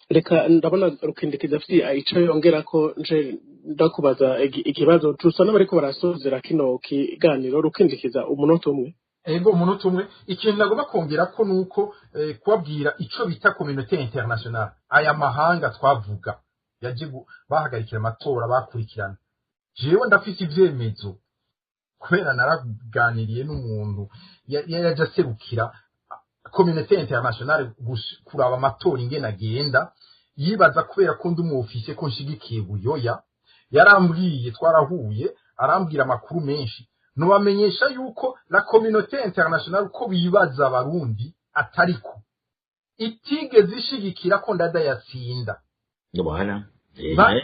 Reka ndabona Rukindikiza afite ico yongera ko nje ndakubaza ikibazo, tusa n'abariko barasozera kino kiganiro. Rukindikiza, umunota umwe. Ego, umunota umwe. Ikintu nagomba kongera ko nuko kubabwira ico bita communauté internationale, aya mahanga twavuga yaje bahagarikira amatora, bakurikirana. Jewe ndafise ivyemezo kubera naraganiriye n'umuntu yaje aserukira communauté internationale kuraba amatora ingene agenda, yibaza kubera ko ndi umufise ko nshigikiye Buyoya. Yarambwiye, twarahuye, arambwira amakuru menshi. Nubamenyesha yuko la communauté internationale, uko bibaza Abarundi atariko, itigeze ishigikira ko Ndadaye yatsinda. Bwana.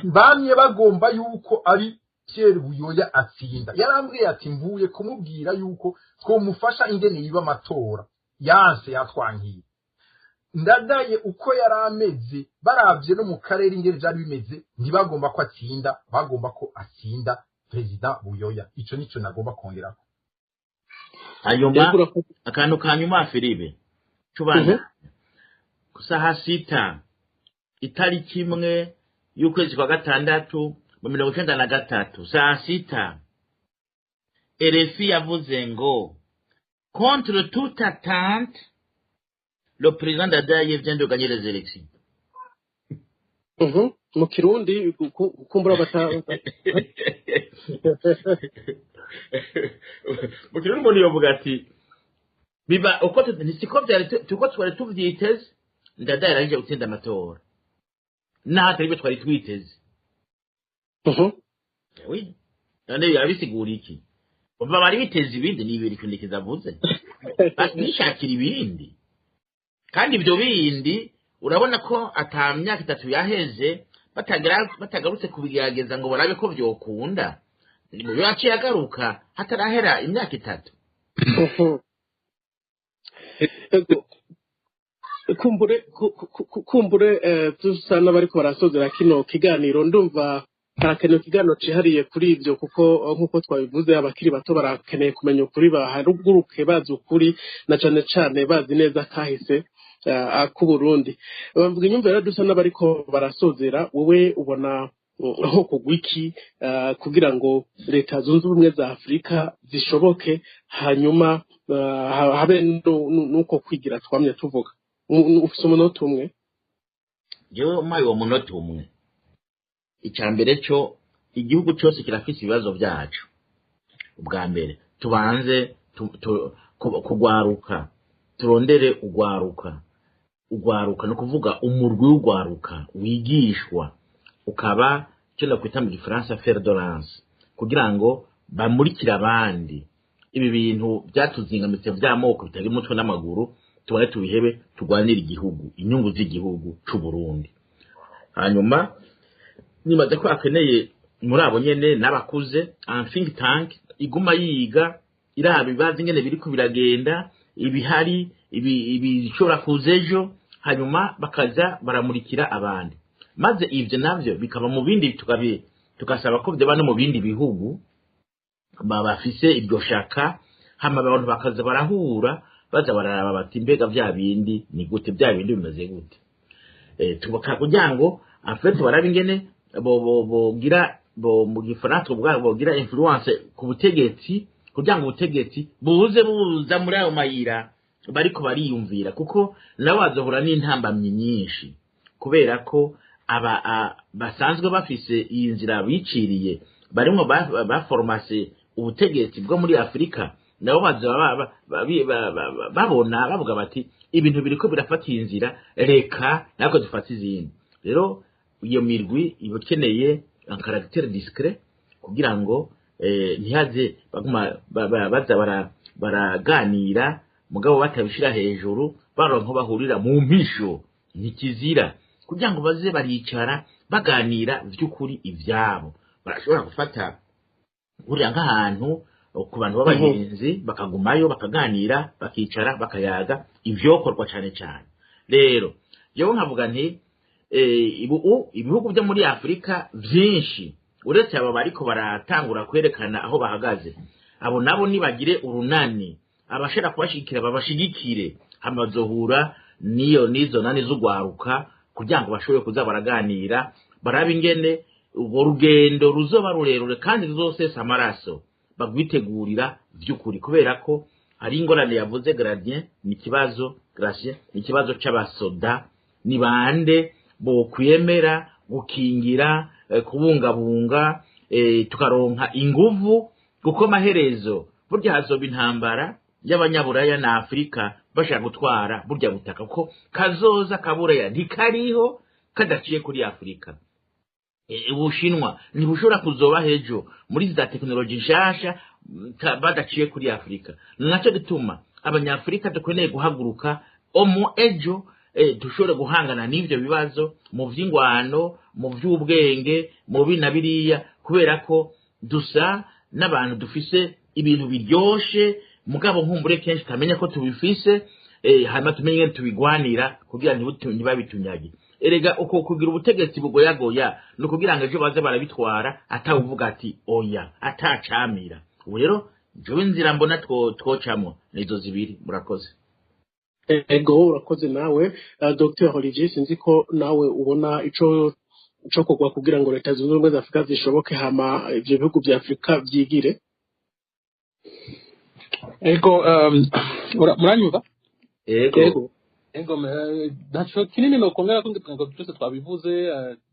Bamye bagomba yuko ari Pierre Buyoya atsinda. Yarambwiye ati: "Mvuye kumubwira yuko twomufasha ingene yiba amatora, yanse, yatwankiye." Ndadaye uko yari ameze, baravye no mu karere ingene vyari bimeze, ntibagomba ko atsinda, bagomba ko atsinda perezida Buyoya. Ico nico nagomba kongerako. Hanyuma Yego, urakoze. Akantu ka nyuma, Filibe, cubana ku saha 6, itariki 1 y'ukwezi kwa gatandatu mu 93, saa 6, RFI yavuze ngo: "Contre toute attente, le président Ndadaye vient de gagner les élections." Mu Kirundi, kumbura bata Mu Kirundi umuntu yovuga ati biba uko siko byari uko twari tuvyiteze, Ndadaye yarangije gutsinda amatora naho atari byo twari twiteze. Oui, none yabisigura iki? Umva, bari biteze ibindi, ni ibiri kindikiza avuze bishakira ibindi, kandi ibyo bindi urabona ko ata myaka 3 yaheze batagarutse kubigerageza ngo barabe ko vyokunda. Ni mu yaciye agaruka hatarahera imyaka 3. Ego. Kumbure dusa n'abariko barasozera kino kiganiro, ndumva harakenewe ikiganiro cihariye kuri ivyo, kuko nk'uko twabivuze, abakiri bato barakeneye kumenya ukuri, bahaguruke bazi ukuri, na cane cane bazi neza kahise k'Uburundi. Bavuga inyumvire rero, dusa n'abariko barasozera, wowe ubona ho kugwa iki kugira ngo Leta Zunze Ubumwe za Afurika zishoboke, hanyuma habe nuko kwigira twamye tuvuga? Ufise umunota umwe. Jewe umpaye uwo munota umwe, icya mbere cyo, igihugu cyose kirafise ibibazo byacu. Ubwa mbere tubanze kugwaruka, turondere ugwaruka. Ugwaruka ni ukuvuga umurwi w'ugwaruka wigishwa, ukaba icyo nakwita mu Gifaransa fer de lance, kugira ngo bamurikire abandi ibi bintu byatuzingamitse by'amoko bitagira umutwe n'amaguru, tubone tubihebe, turwanire igihugu, inyungu z'igihugu c'u Burundi. Hanyuma nibaza ko akeneye muri abo nyene n'abakuze un think tank iguma yiga, iraba ibibazo ingene biriko biragenda, ibihari, ibishobora kuza ejo, hanyuma bakaza baramurikira abandi, maze ivyo navyo bikaba mu bindi, tugasaba ko vyoba no mu bindi bihugu bafise iryo shaka, hama abantu bakaza barahura, baza bararaba bati: "Mbega vya bindi ni gute? Vya bindi bimeze gute?" Tubaka kugira ngo en fait barabe ingene bo bo bogira bo mu Gifaransa ubwabo bogira influence ku butegetsi, kugira ngo ubutegetsi buze buza muri ayo mayira bariko bariyumvira, kuko nabo bazohura n'intambamyi nyinshi, kubera ko aba basanzwe bafise iyi nzira biciriye, barimwo baformase ubutegetsi bwo muri Afurika, nabo bazoba babona bavuga bati: "Ibintu biriko birafata iyi nzira, reka natwe dufate izindi." Rero iyo mirwi iba ikeneye un caractère discret, kugira ngo ntihaze baguma baza baraganira mugabo batabishira hejuru, baronka bahurira mu mpisho, ntikizira, kugira ngo baze baricara baganira vy'ukuri ivyabo. Barashobora gufata buriya nk'ahantu ku bantu b'abagenzi, bakagumayo, bakaganira, bakicara, bakayaga ivyokorwa cane cane. Rero jewe nkavuga nti ibihugu byo muri Afurika vyinshi, uretse abo bariko baratangura kwerekana aho bahagaze, abo nabo nibagire urunani, abashaka kubashigikira babashigikire, hama bazohura niyo nizo nani z'ugwaruka, kugira ngo bashobore kuza baraganira, barabe ingene urwo rugendo ruzoba rurerure kandi ruzosesa amaraso bagwitegurira vy'ukuri, kubera ko hari ingorane yavuze Gradien, ni ikibazo Gratien, ni ikibazo c'abasoda. Ni bande bokwemera gukingira, kubungabunga, tukaronka inguvu? Kuko maherezo burya hazoba intambara y'abanyaburaya na Afurika bashaka gutwara burya butaka, kuko kazoza kaburaya ntikariho kadaciye kuri Afurika. Ubushinwa ntibushobora kuzoba hejo muri za tekinoloji nshasha badaciye kuri Afurika. Ni nacyo gituma Abanyafurika dukeneye guhaguruka omu ejo, dushobore guhangana n'ivyo bibazo mu vy'ingwano, mu vy'ubwenge, mu bi na biriya, kubera ko dusa n'abantu dufise ibintu biryoshe, mugabo nkumbure kenshi tutamenya ko tubifise, hanyuma tumenye ingene tubigwanira kugira ntibabitunyage. Erega uko kugira ubutegetsi bugoyagoya ni ukugira ngo ejo baze barabitwara atawuvuga ati oya, atacamira. Ubu rero Jewe inzira mbona twocamwo nizo zibiri. Murakoze. Ego, urakoze nawe, Dr Olivier. Sinzi ko nawe ubona ico ico kugwa kugira ngo Leta Zunze Ubumwe za Afurika zishoboke, hama ivyo bihugu vya Afurika vyigire. Ego, muranyumva? Ego. Ego. Ego, ntaco kinini nokongera ko ngo byose twabivuze,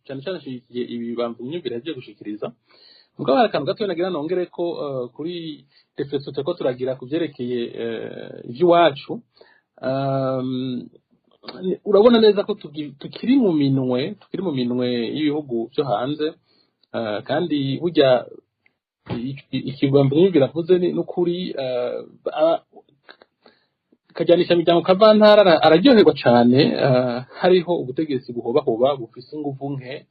cyane cyane nshigikiye ibi bamvumye yagiye gushikiriza. Mugabo hari akantu gatoya nagira nongere ko kuri réflexion turiko turagira ku vyerekeye ivy'iwacu. Urabona neza ko tukiri mu minwe y'ibihugu vyo hanze, kandi burya ikibamvumye biravuze ni n'ukuri, kajyanisha imiryango kavantara araryoherwa cane hariho ubutegetsi buhobahoba bufise inguvu nke,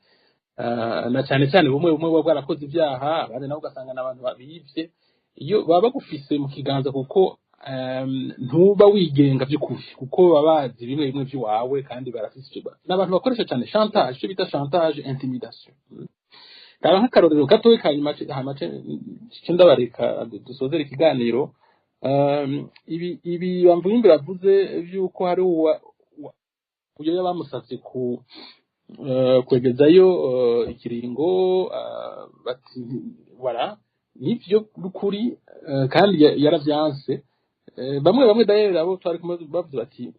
na cyane cyane bumwe bumwe buba bwarakoze ibyaha, abandi nabo ugasanga n'abantu bibye. Iyo baba bagufise mu kiganza, kuko ntuba wigenga by'ukuri, kuko baba bazi bimwe bimwe by'iwawe, kandi barafise icyo n'abantu bakoresha cyane chantage, icyo bita chantage, intimidation. Raba nk'akarorero gatoya kanyuma, hanyuma ce ndabareka dusozere ikiganiro. Ibi bamvuga biravuze by'uko hari uyo bamusavye ku kwegezayo ikiringo, bati voilà, nivyo n'ukuri, kandi yaravyanse. Bamwe bamwe d'ailleurs abo twari kumwe bavuze bati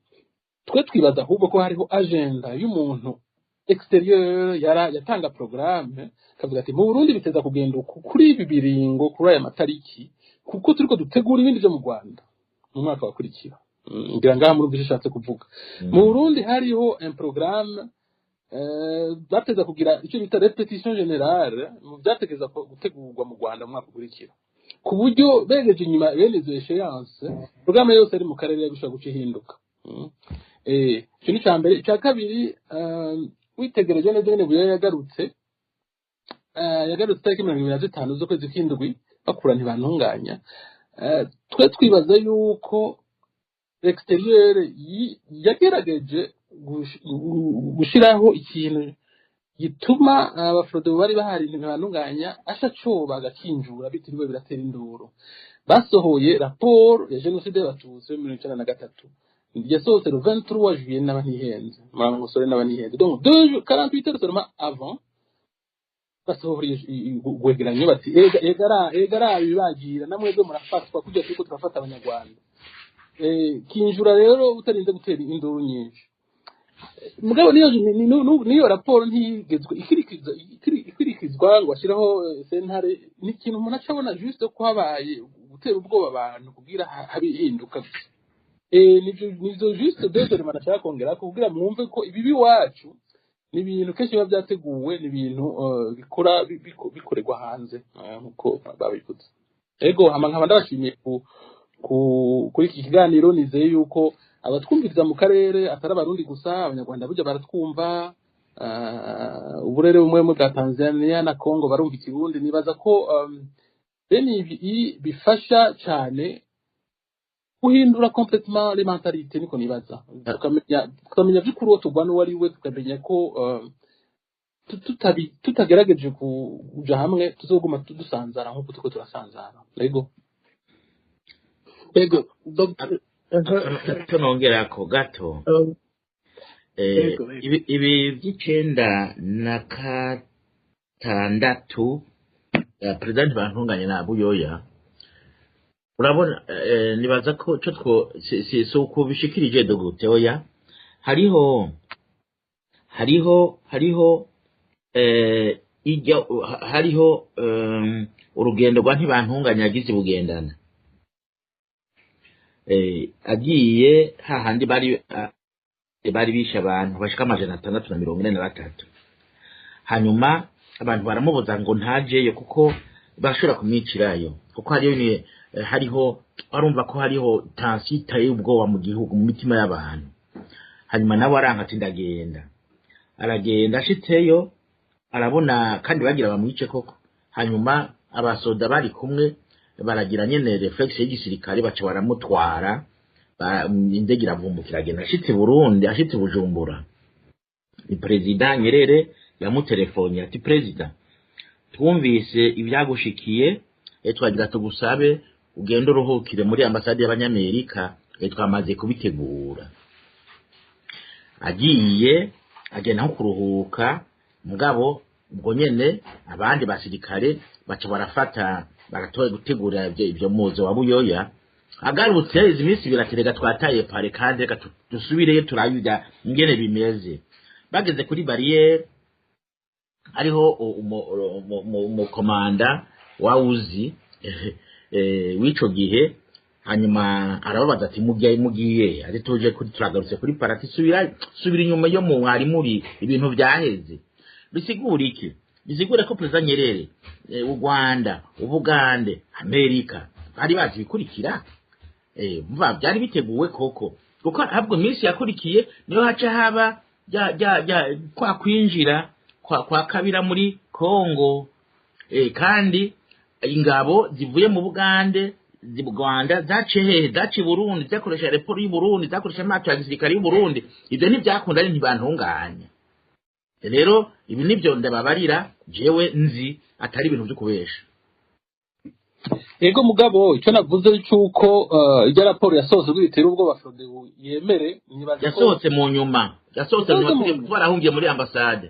twe twibaza ahubwo ko hariho agenda y'umuntu extérieur yara yatanga programme, kavuga ati mu Burundi biteza kugenda uku kuri ibi biringo, kuri aya matariki, kuko turiko dutegura ibindi vyo mu Rwanda mu mwaka wakurikira. Ngira ngaha murumva icyo ishatse kuvuga. Mu Burundi hariho un programme, bateza kugira icyo bita répétition générale mu byategeza gutegurwa mu Rwanda mu mwaka ukurikira, ku buryo begeje inyuma bene izo échéance, programme yose ari mu karere yabishobora guca ihinduka. Icyo ni icya mbere. Icya kabiri, witegereje neza nyene Buyoya yagarutse tariki 25 z'ukwezi kw'indwi, bakura ntibantunganya. Twe twibaza yuko l'extérieur yagerageje gushiraho ikintu gituma abafrodebu bari bahari ntibantunganya asha coba agakinjura bitiriwe biratera induru. Basohoye raporo ya génocide y'abatutsi yo 93, yasohotse le 23 juillet, n'aba ntihenze musore, n'aba ntihenze, donc 2 jours, 48 heures seulement avant basohora urwegeranyo, bati ega ega ega ra bibagira namwebwe murafatwa kujya turiko turafata abanyarwanda. Kinjura rero utarinze gutera induru nyinshi. Mugabo niyo niyo raporo ntiyigezwe ikurikizwa ngo bashyiraho sentare. Ni ikintu umuntu aca abona juste ko habaye gutera ubwoba abantu kugira habe ihinduka gusa. Nivyo juste deux éléments nashaka kongera kugira mwumve ko ibibi iwacu ni ibintu kenshi biba byateguwe, ni ibintu bikora bikorerwa hanze, nkuko babivuze. Ego, hama nkaba ndabashimiye kuri iki kiganiro. Nizeye yuko abatwumviriza mu karere atari abarundi gusa, abanyarwanda burya baratwumva, uburere bumwe bwa Tanzania na Congo barumva ikirundi. Nibaza ko bene ibi bifasha cyane guhindura complètement les mentalités, niko nibaza, tukamenya by'ukuri uwo turwana uwo ari we, tukamenya ko tutagerageje kuja hamwe tuzoguma dusanzara nk'uko turiko turasanzara. Ego. Ego, Dr. Gato nongerako gato. Ego, ego. Ibi by'icenda na gatandatu, perezida Ntibantunganya na Buyoya, urabona, nibaza ko cyo two si uko bishikirije dogute, oya, hariho ijya hariho urugendo rwa Ntibantunganya yagize bugendana, agiye hahandi bari bishe abantu bashika 643. Hanyuma abantu baramubuza ngo ntajeyo kuko bashobora kumwicirayo, kuko hariyo ni hariho arumva ko hariho tension iteye ubwoba mu gihugu, mu mitima y'abantu. Hanyuma nawe aranga ati ndagenda. Aragenda, ashitseyo arabona kandi bagira bamwice koko. Hanyuma abasoda bari kumwe baragira nyene réflexe y'igisirikare, baca baramutwara, indege iravumbukira, agenda. Ashitse i Burundi, ashitse i Bujumbura, ni perezida Nyerere yamutelefonye ati: "Perezida, twumvise ibyagushikiye, twagira tugusabe Ugende uruhukire muri ambasade y'Abanyamerika, twamaze kubitegura. Agiye agenda nko kuruhuka, mugabo ubwo nyene abandi basirikare baca barafata baratoye gutegura ivyo muzo wa Buyoya. Agarutse izi minsi biraterega, twataye pare kandi reka dusubireyo turabida ingene bimeze. Bageze kuri barrière, hariho umukomanda wawuzi w'ico gihe. Hanyuma arababaza ati: "Mugiye, mugiye?" Ati: "Tuje kuri, turagarutse kuri parati." "Subira, subira inyuma yo mu mwari muri, ibintu byaheze." Bisigura iki? Bisigura ko Perezida Nyerere, u Rwanda, Ubugande, Amerika bari bazi bikurikira. Mva byari biteguwe koko, kuko ahubwo iminsi yakurikiye niyo haca haba rya kwa kwinjira kwa Kabira muri Kongo, kandi ingabo zivuye mu Bugande, Rwanda, zaciye hehe? Zaciye i Burundi, zakoresha aéroport y'u Burundi, zakoresha amato ya gisirikare y'u Burundi. Ibyo ntibyakunda, ari ntibantunganya. Rero ibi nibyo ndababarira jewe nzi, atari ibintu byo kubesha. Yego, mugabo icyo navuze cy'uko ijya raporo yasohotse ubwo bitera ubwoba Frodebu yemere, nibaza ko Yasohotse mu nyuma, yasohotse mu Yasohotse mu nyuma nyuma. Barahungiye muri ambasade.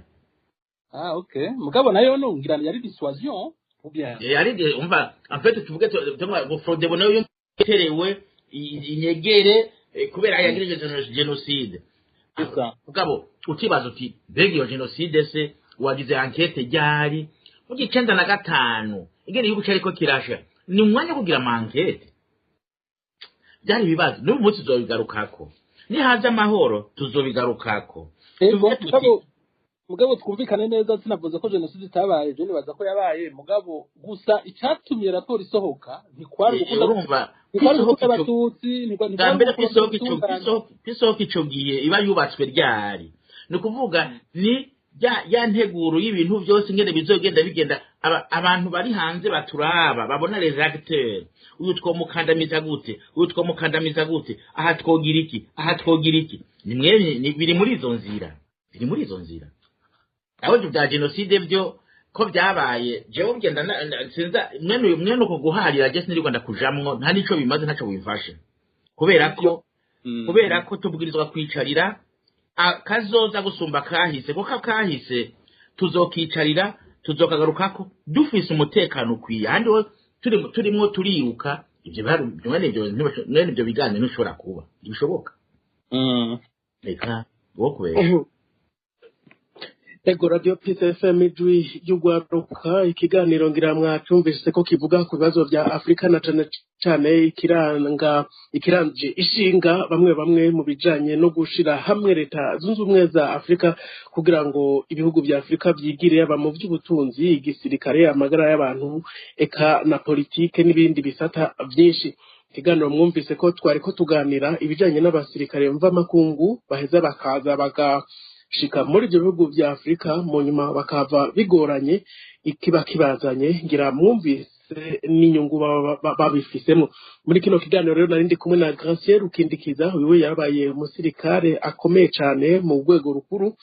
Ah, okay, mugabo nayo nungira yari dissuasion ou bien? Ari umva, en fait tuvuge ngo Frodebu nayo yaterewe inyegere, kubera yagirije génocide. C'est ça. Mugabo utibaza uti: "Mbega iyo génocide se wagize enquête ryari?" Mu 95, ingene igihugu cariko kirasha, ni umwanya wo kugira ama enquêtes? Byari ibibazo. N'uyu munsi tuzobigarukako, nihaza amahoro tuzobigarukako. Ego. Tuvuge tuti Mugabo twumvikane neza, sinavuze ko jenoside itabaye. Je nibaza ko yabaye, mugabo gusa icatumye raporo isohoka ntikwari gukunda, Urumva, ntikwari kwisohoka gukunda ico Abatutsi, bwa ntikwari mbere, gukunda kwisohoka ico ubutungane. Kwisohoka ico gihe iba yubatswe ryari? Ni ukuvuga ni ya nteguro y'ibintu byose ingene bizogenda bigenda. Abantu bari hanze baturaba, babona les acteurs: uyu twomukandamiza gute, uyu twomukandamiza gute, aha twogira iki, aha twogira iki. Ni mwene biri muri izo nzira, biri muri izo nzira. Aho ibyo bya génocide byo ko byabaye, jewe ngenda sinza mwene uko guharira. Je sinirirwa ndakujamwo, nta nico bimaze, ntaco bimfashe, kubera ko tubwirizwa kwicarira kazoza gusumba kahise, kuko kahise tuzokicarira, tuzokagarukako dufise umutekano ukwiye. Ahandi ho turimwo turiruka ivyo mwene ivyo biganiro ntibishobora kuba, ntibishoboka. Reka wo kubesha. Ego, Radio Peace FM, ijwi ry'ugwaruka. Ikiganiro ngira mwacumvise ko kivuga ku bibazo vya Afurika, na cane cane ikiranga ikiranje ishinga bamwe bamwe mu bijanye no gushira hamwe Leta Zunze Ubumwe za Afurika, kugira ngo ibihugu vya Afurika vyigire, yaba mu vy'ubutunzi, igisirikare, amagara y'abantu, eka na politike n'ibindi bisata vyinshi. Ikiganiro mwumvise ko twariko tuganira ibijanye n'abasirikare mvamakungu baheza bakaza bagashika muri ibyo bihugu vya Afurika, mu nyuma bakava bigoranye ikiba kibazanye. Ngira mwumvise n'inyungu baba babifisemo. Muri kino kiganiro rero nari ndi kumwe na Gracier Rukindikiza, uyu yarabaye umusirikare akomeye cane mu rwego rukuru.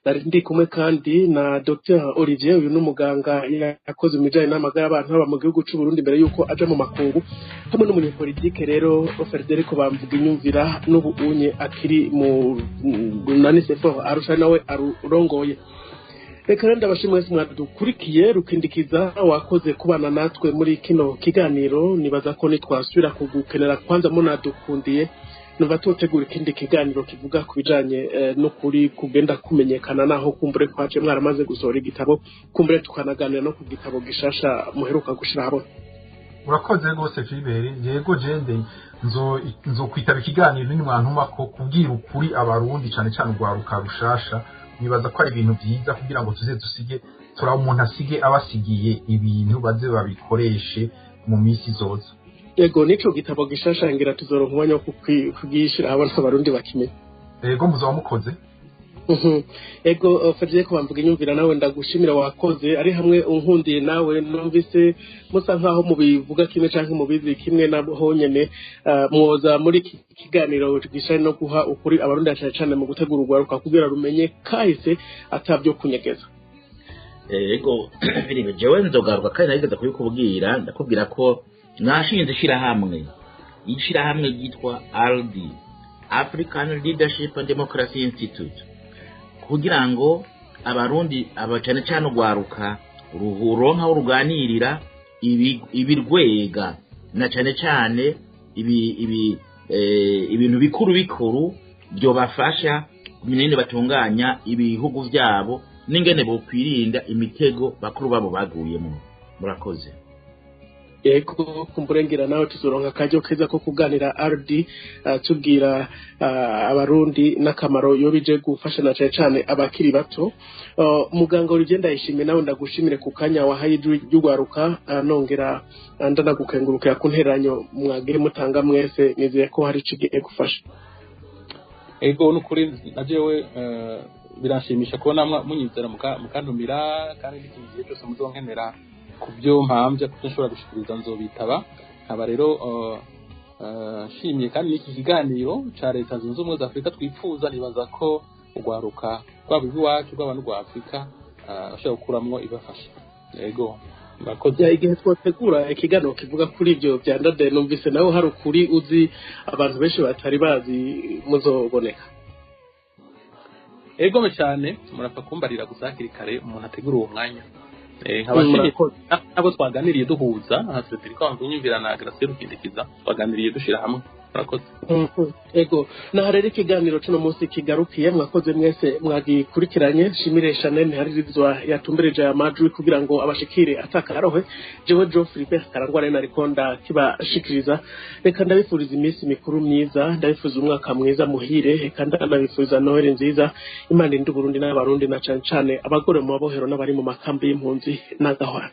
Nari ndi kumwe kandi na Dr Olivier, uyu ni umuganga yakoze mu bijanye n'amagara y'abantu haba mu gihugu c'u Burundi mbere yuko aja mu makungu, hamwe n'umunyepolitike rero Frederico Bamvuga Inyumvira, n'ubu unye akiri mu Nani Sefor Arusha, nawe arurongoye. Reka rero ndabashimwe mwese mwadukurikiye. Rukindikiza, wakoze kubana natwe muri kino kiganiro. Nibaza ko nitwasubira kugukenera, kwanza munadukundiye, numva tutegura ikindi kiganiro kivuga ku bijanye n'ukuri kugenda kumenyekana, naho kumbure kwaje mwaramaze gusohora igitabo, kumbure tukanaganira no ku gitabo gishasha muheruka gushira habona. Urakoze rwose, Filibert. Yego, jende nzokwitaba ikiganiro nimwantuma ko kubwira ukuri Abarundi, cane cane urwaruka rushasha. Nibaza ko ari ibintu vyiza kugira ngo tuze dusige, turaba umuntu asige abasigiye ibintu baze babikoreshe mu minsi izoza. Yego, nico gitabo gishasha ngira tuzoronka umwanya wo kugishira habona, Abarundi bakimenye. Yego, muzoba mukoze. Ego, Frederic Bamvuga Inyumvira, nawe ndagushimira, wakoze. Ari hamwe unkundiye nawe, numvise musa nkaho mubivuga kimwe canke mubizi kimwe, naho nyene mwoza muri iki kiganiro gishari no guha ukuri Abarundi, cane cane mu gutegura urwaruka kugira rumenye kahise atabyo kunyegeza. Ego, Filipe, jewe nzogaruka kandi narigeze kubikubwira, ndakubwira ko Nashinze ishirahamwe ryitwa ALDI, African Leadership and Democracy Institute, kugira ngo Abarundi, aba cane cane urwaruka, ruronka aho ruganirira ibirwega na cane cane ibi ibi ibintu bikuru bikuru byobafasha kumenya batunganya ibihugu vyabo n'ingene bokwirinda imitego bakuru babo baguyemo. Murakoze. Yego, kumburengera nawe tuzoronka akaryo keza ko kuganira RD, tubwira Abarundi n'akamaro yo bije gufasha na cane cane abakiri bato. Muganga Olivier Ndayishimiye, nawe ndagushimire ku kanya wahaye Ijwi ry'Urwaruka, nongera ndanagukengurukira ku nteranyo mwagiye mutanga mwese. Nizeye ko hari ico gufasha. Ego, nukuri na jewe biranshimisha kubona munyizera mukantumira, kandi n'ikindi gihe cyose muzonkenera ku byo mpamvya, ku byo nshobora gushikiriza, nzobitaba. Nkaba rero nshimiye kandi n'iki kiganiro ca Leta Zunze Ubumwe za Afurika twipfuza. Nibaza ko urwaruka, rwaba iwacu, rwaba n'urwa Afurika, bashobora gukuramwo ibafasha. Ego, murakoze. Ya, igihe twategura ikiganiro kivuga kuri ibyo bya Ndadaye, numvise nawe hari ukuri uzi abantu benshi batari bazi, muzoboneka. Egome cyane, murapfa kumbarira gusa hakiri kare, umuntu ategura uwo mwanya. Nkaba nshimiye Murakoze. nabo twaganiriye duhuza, nka Frederico Wamvunyumvira na Graciel Rukindikiza, twaganiriye dushira hamwe. Murakoze. Ego, naha rero ikiganiro cuno munsi kigarukiye. Mwakoze mwese mwagikurikiranye. Shimire Chanel Ntiharirizwa yatumbereje aya majwi kugira ngo abashikire atakarohe. Jewe Joe Philippe Karangwa rero nariko ndakibashikiriza. Reka ndabifuriza iminsi mikuru myiza, ndabifuza umwaka mwiza muhire, reka ndanabifuriza Noheli nziza. Imana inde Uburundi n'Abarundi, na cane cane abagore mu mabohero n'abari mu makambi y'impunzi n'agahwana.